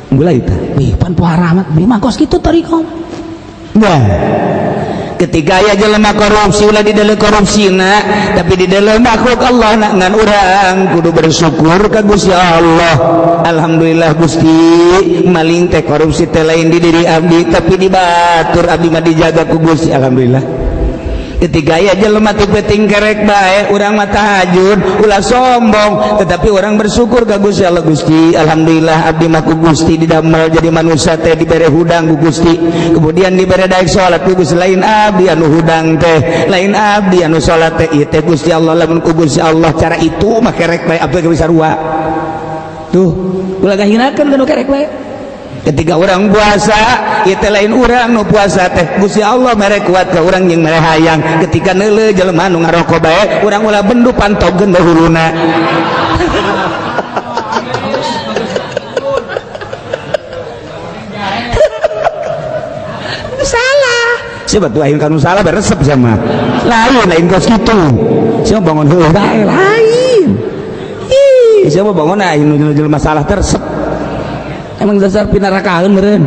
mulai tah. Wih, pan pohara amat, memang kos kitu thariqah. Nah, ketika aya jelema korupsi ulah di dalam korupsina, tapi di dalam makhluk Allah na, ngan urang kudu bersyukur ka Gusti Allah. Alhamdulillah Gusti, maling teh korupsi teh lain di diri abdi, tapi di batur abdi mah dijaga ku Gusti. Alhamdulillah. Ketika aya jelema teu penting kerek bae, urang mah tahajud, ulah sombong, tetapi orang bersyukur ka Gusti Allah. Gusti, alhamdulillah abdi mah ku Gusti didamel jadi manusia teh dibere hudang ku Gusti, kemudian dibere daek salat ku Gusti, lain abdi anu hudang teh, lain abdi anu salat teh, ieu teh Gusti Allah. Lamun ku Gusti Allah cara itu mah kerek bae abdi geus sarua. Tuh, ulah ngahinakeun ka nu kerek bae. Ketika orang puasa, itu lain urang nu puasa teh, Gusti Allah mere kuat ka urang jeung mere hayang. Ketika neuleuh jelema nu ngarokok bae, urang ulah bendu pantogeun bae huluna. Salah. Siapa tuh aing kanu salah beresep sama. Lain lain kos kitu. Siapa bangun heueuh bae lain. Ih, siapa bangun aing nu jelema salah teresep. Emang dasar pinarakaeun meureun.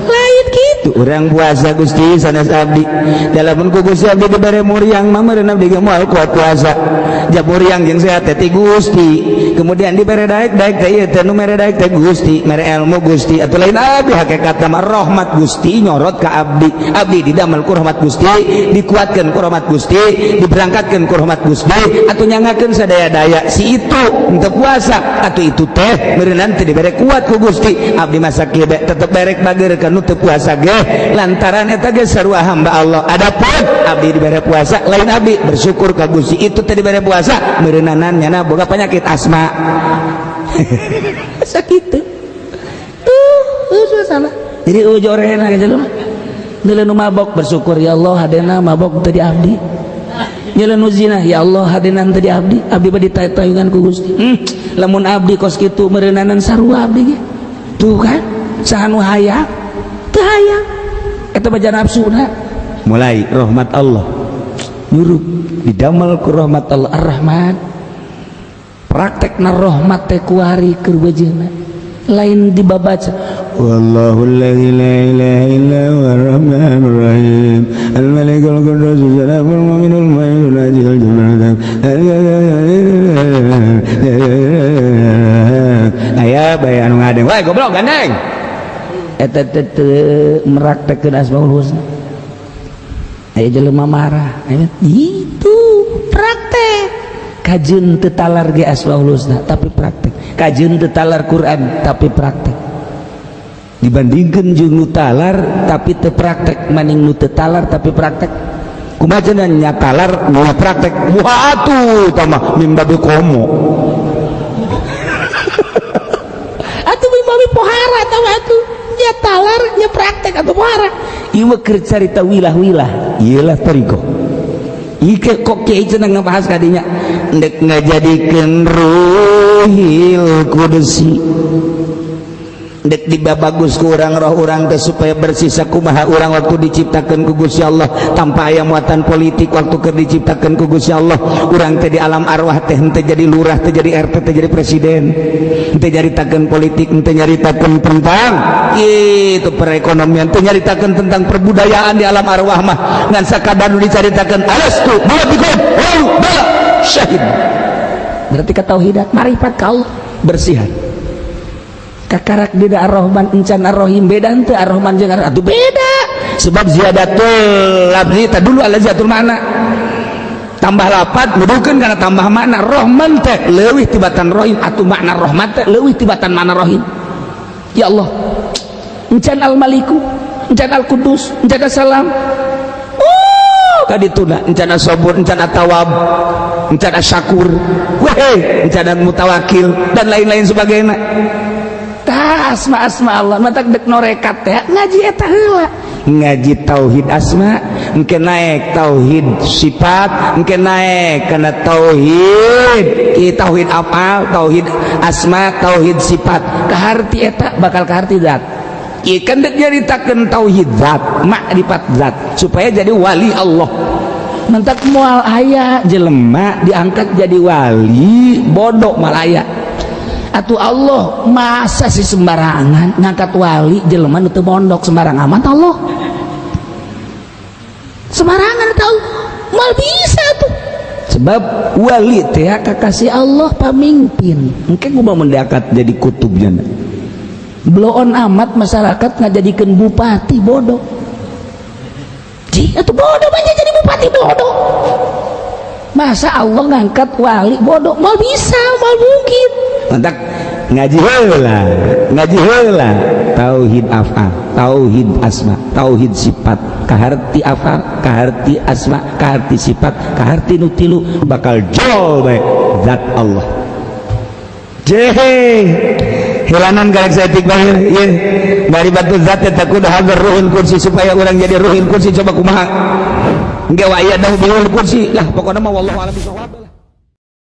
Lain kitu. Urang puasa Gusti sanes abdi. Dalamun ku Gusti abdi dibere muriang mah meureun abdi ge moal kuat puasa. Jab muriang jeung sehat teh ti Gusti. Kemudian dibere daek-daek teh ieu teh nu mere daek teh Gusti, mere ilmu Gusti. Atuh lain abdi hakikatna mah rahmat Gusti nyorot ka abdi. Abdi didamel ku rahmat Gusti, dikuatkeun ku rahmat Gusti, diberangkatkeun ku rahmat Gusti, atuh nyangakeun sadaya-daya si itu untuk puasa atuh itu teh meureun teh dibere kuat ku Gusti. Abdi masa kieu tetep berek bager ka nu teu puasa ge lantaran eta ge sarua hamba Allah. Adapun abdi dibere puasa lain abdi bersyukur ka Gusti itu teh dibere puasa meureunanan nyana boga penyakit asma. Sakitu. Tuh salah. Jadi ujorena ge jelema. Neuleuh nu mabok bersyukur ya Allah hadena mabok teu di abdi. Nyeuleun nu zina ya Allah hadena teu di abdi. Abdi mah ditayungan ku Gusti. Lamun abdi kos kitu meureunanan sarua abdi ge. Tuh kan saha nu hayang teu hayang eta baca nafsuna. Mulai rahmat Allah nyurup didamel ku rahmat Allah Ar-Rahman. Praktekna rahmat teh kuari keur bejeuna lain dibabaca wallahu allazi la ilaha illa huwa ar-rahmanur rahim al-malikul quddus salamul mu'minul muhaiminul azizul jabbar. Aya bae anu ngadeng wae goblok gandeng eta teh meraktekeun asmaul husna. Aya jelema marah itu praktek kajeun teu talar ge asmaul husna tapi praktek, kajeun teu talar Quran tapi praktek. Dibandingkeun jeung nu talar tapi teu praktek, maning nu teu talar tapi praktek. Kumaha cenah nya talar nu praktek? Wah atuh tah mah mimbabi komo. Atuh mimbabi pohara tah mah atuh nya talar nya praktek atuh pohara. Ieu mah keur carita wilah-wilah. Ieu lah thariqah. Ieu kok kiai cenah ngabahas kadinya ndek ngajadikeun ruhil kudusi. Dek dibabagus ku urang roh urang teh supaya bersih. Sakumaha urang waktu diciptakan ku Gusti Allah tanpa aya muatan politik. Waktu keur diciptakan ku Gusti Allah, urang teh di alam arwah teh henteu jadi lurah, teh jadi RT, teh jadi presiden, henteu nyaritakeun politik, henteu nyaritakeun tentang itu perekonomian, teu nyaritakeun tentang perbudayaan. Di alam arwah mah ngan sakadar nu dicaritakeun, "Alastu birabbikum qalu bala syahid." Berarti ketauhidan, marifat ka Allah. Bersihan. Kakarak beda Ar-Rahman encan Ar-Rahim. Beda henteu Ar-Rahman jeung Ar? Atuh beda. Sebab ziyadatul lafzi tadullu ala ziyadatul makna. Tambah lapat nuduhkeun kana tambah makna. Rahman teh leuwih tibatan Rahim, atuh makna rahmat teh leuwih tibatan makna Rahim. Ya Allah, encan Al-Maliku, encan Al-Qudus, encan Assalam. Oh, kadituna encan As-Sabur, encan At-Tawwab, encan Asy-Syakur, weh, encan Mutawakil, dan lain-lain sebagainya. Tah, asma asma Allah matak dek norekat teh ngaji eta heula. Ngaji tauhid asma, engke naik tauhid sifat, engke naik karena tauhid ki tauhid afal, tauhid asma, tauhid sifat. Kaharti eta bakal kaharti zat. Ikan dek nyaritakeun tauhid zat, makrifat zat, supaya jadi wali Allah. Mentak moal aya jelema diangkat jadi wali bodoh malaya. Atuh Allah masa sih sembarangan ngangkat wali jelema nu teu mondok? Sembarang amat Allah, sembarangan tau mal bisa tuh. Sebab wali teh kakasih Allah, pamimpin. Engke gua mau diangkat jadi kutubnya. Bloon amat masyarakat ngajadikeun bupati bodoh. Ji atuh bodoh banyak jadi bupati bodoh. Masa Allah ngangkat wali bodoh? Mal bisa, mal mungkin. Mantak ngaji heula, ngaji heula tauhid afal, tauhid asma, tauhid sifat. Kaharti afal, kaharti asma, kaharti sifat, kaharti nu tilu, bakal jol bae zat Allah. Jehe hilanan galak saeutik bae ieu dari batu zat eta kudu hagar ruhul kursi. Supaya urang jadi ruhul kursi, coba kumaha engke wa ayyadahu bi ruhul kursi lah. Pokokna mah wallahu a'lam bishawab.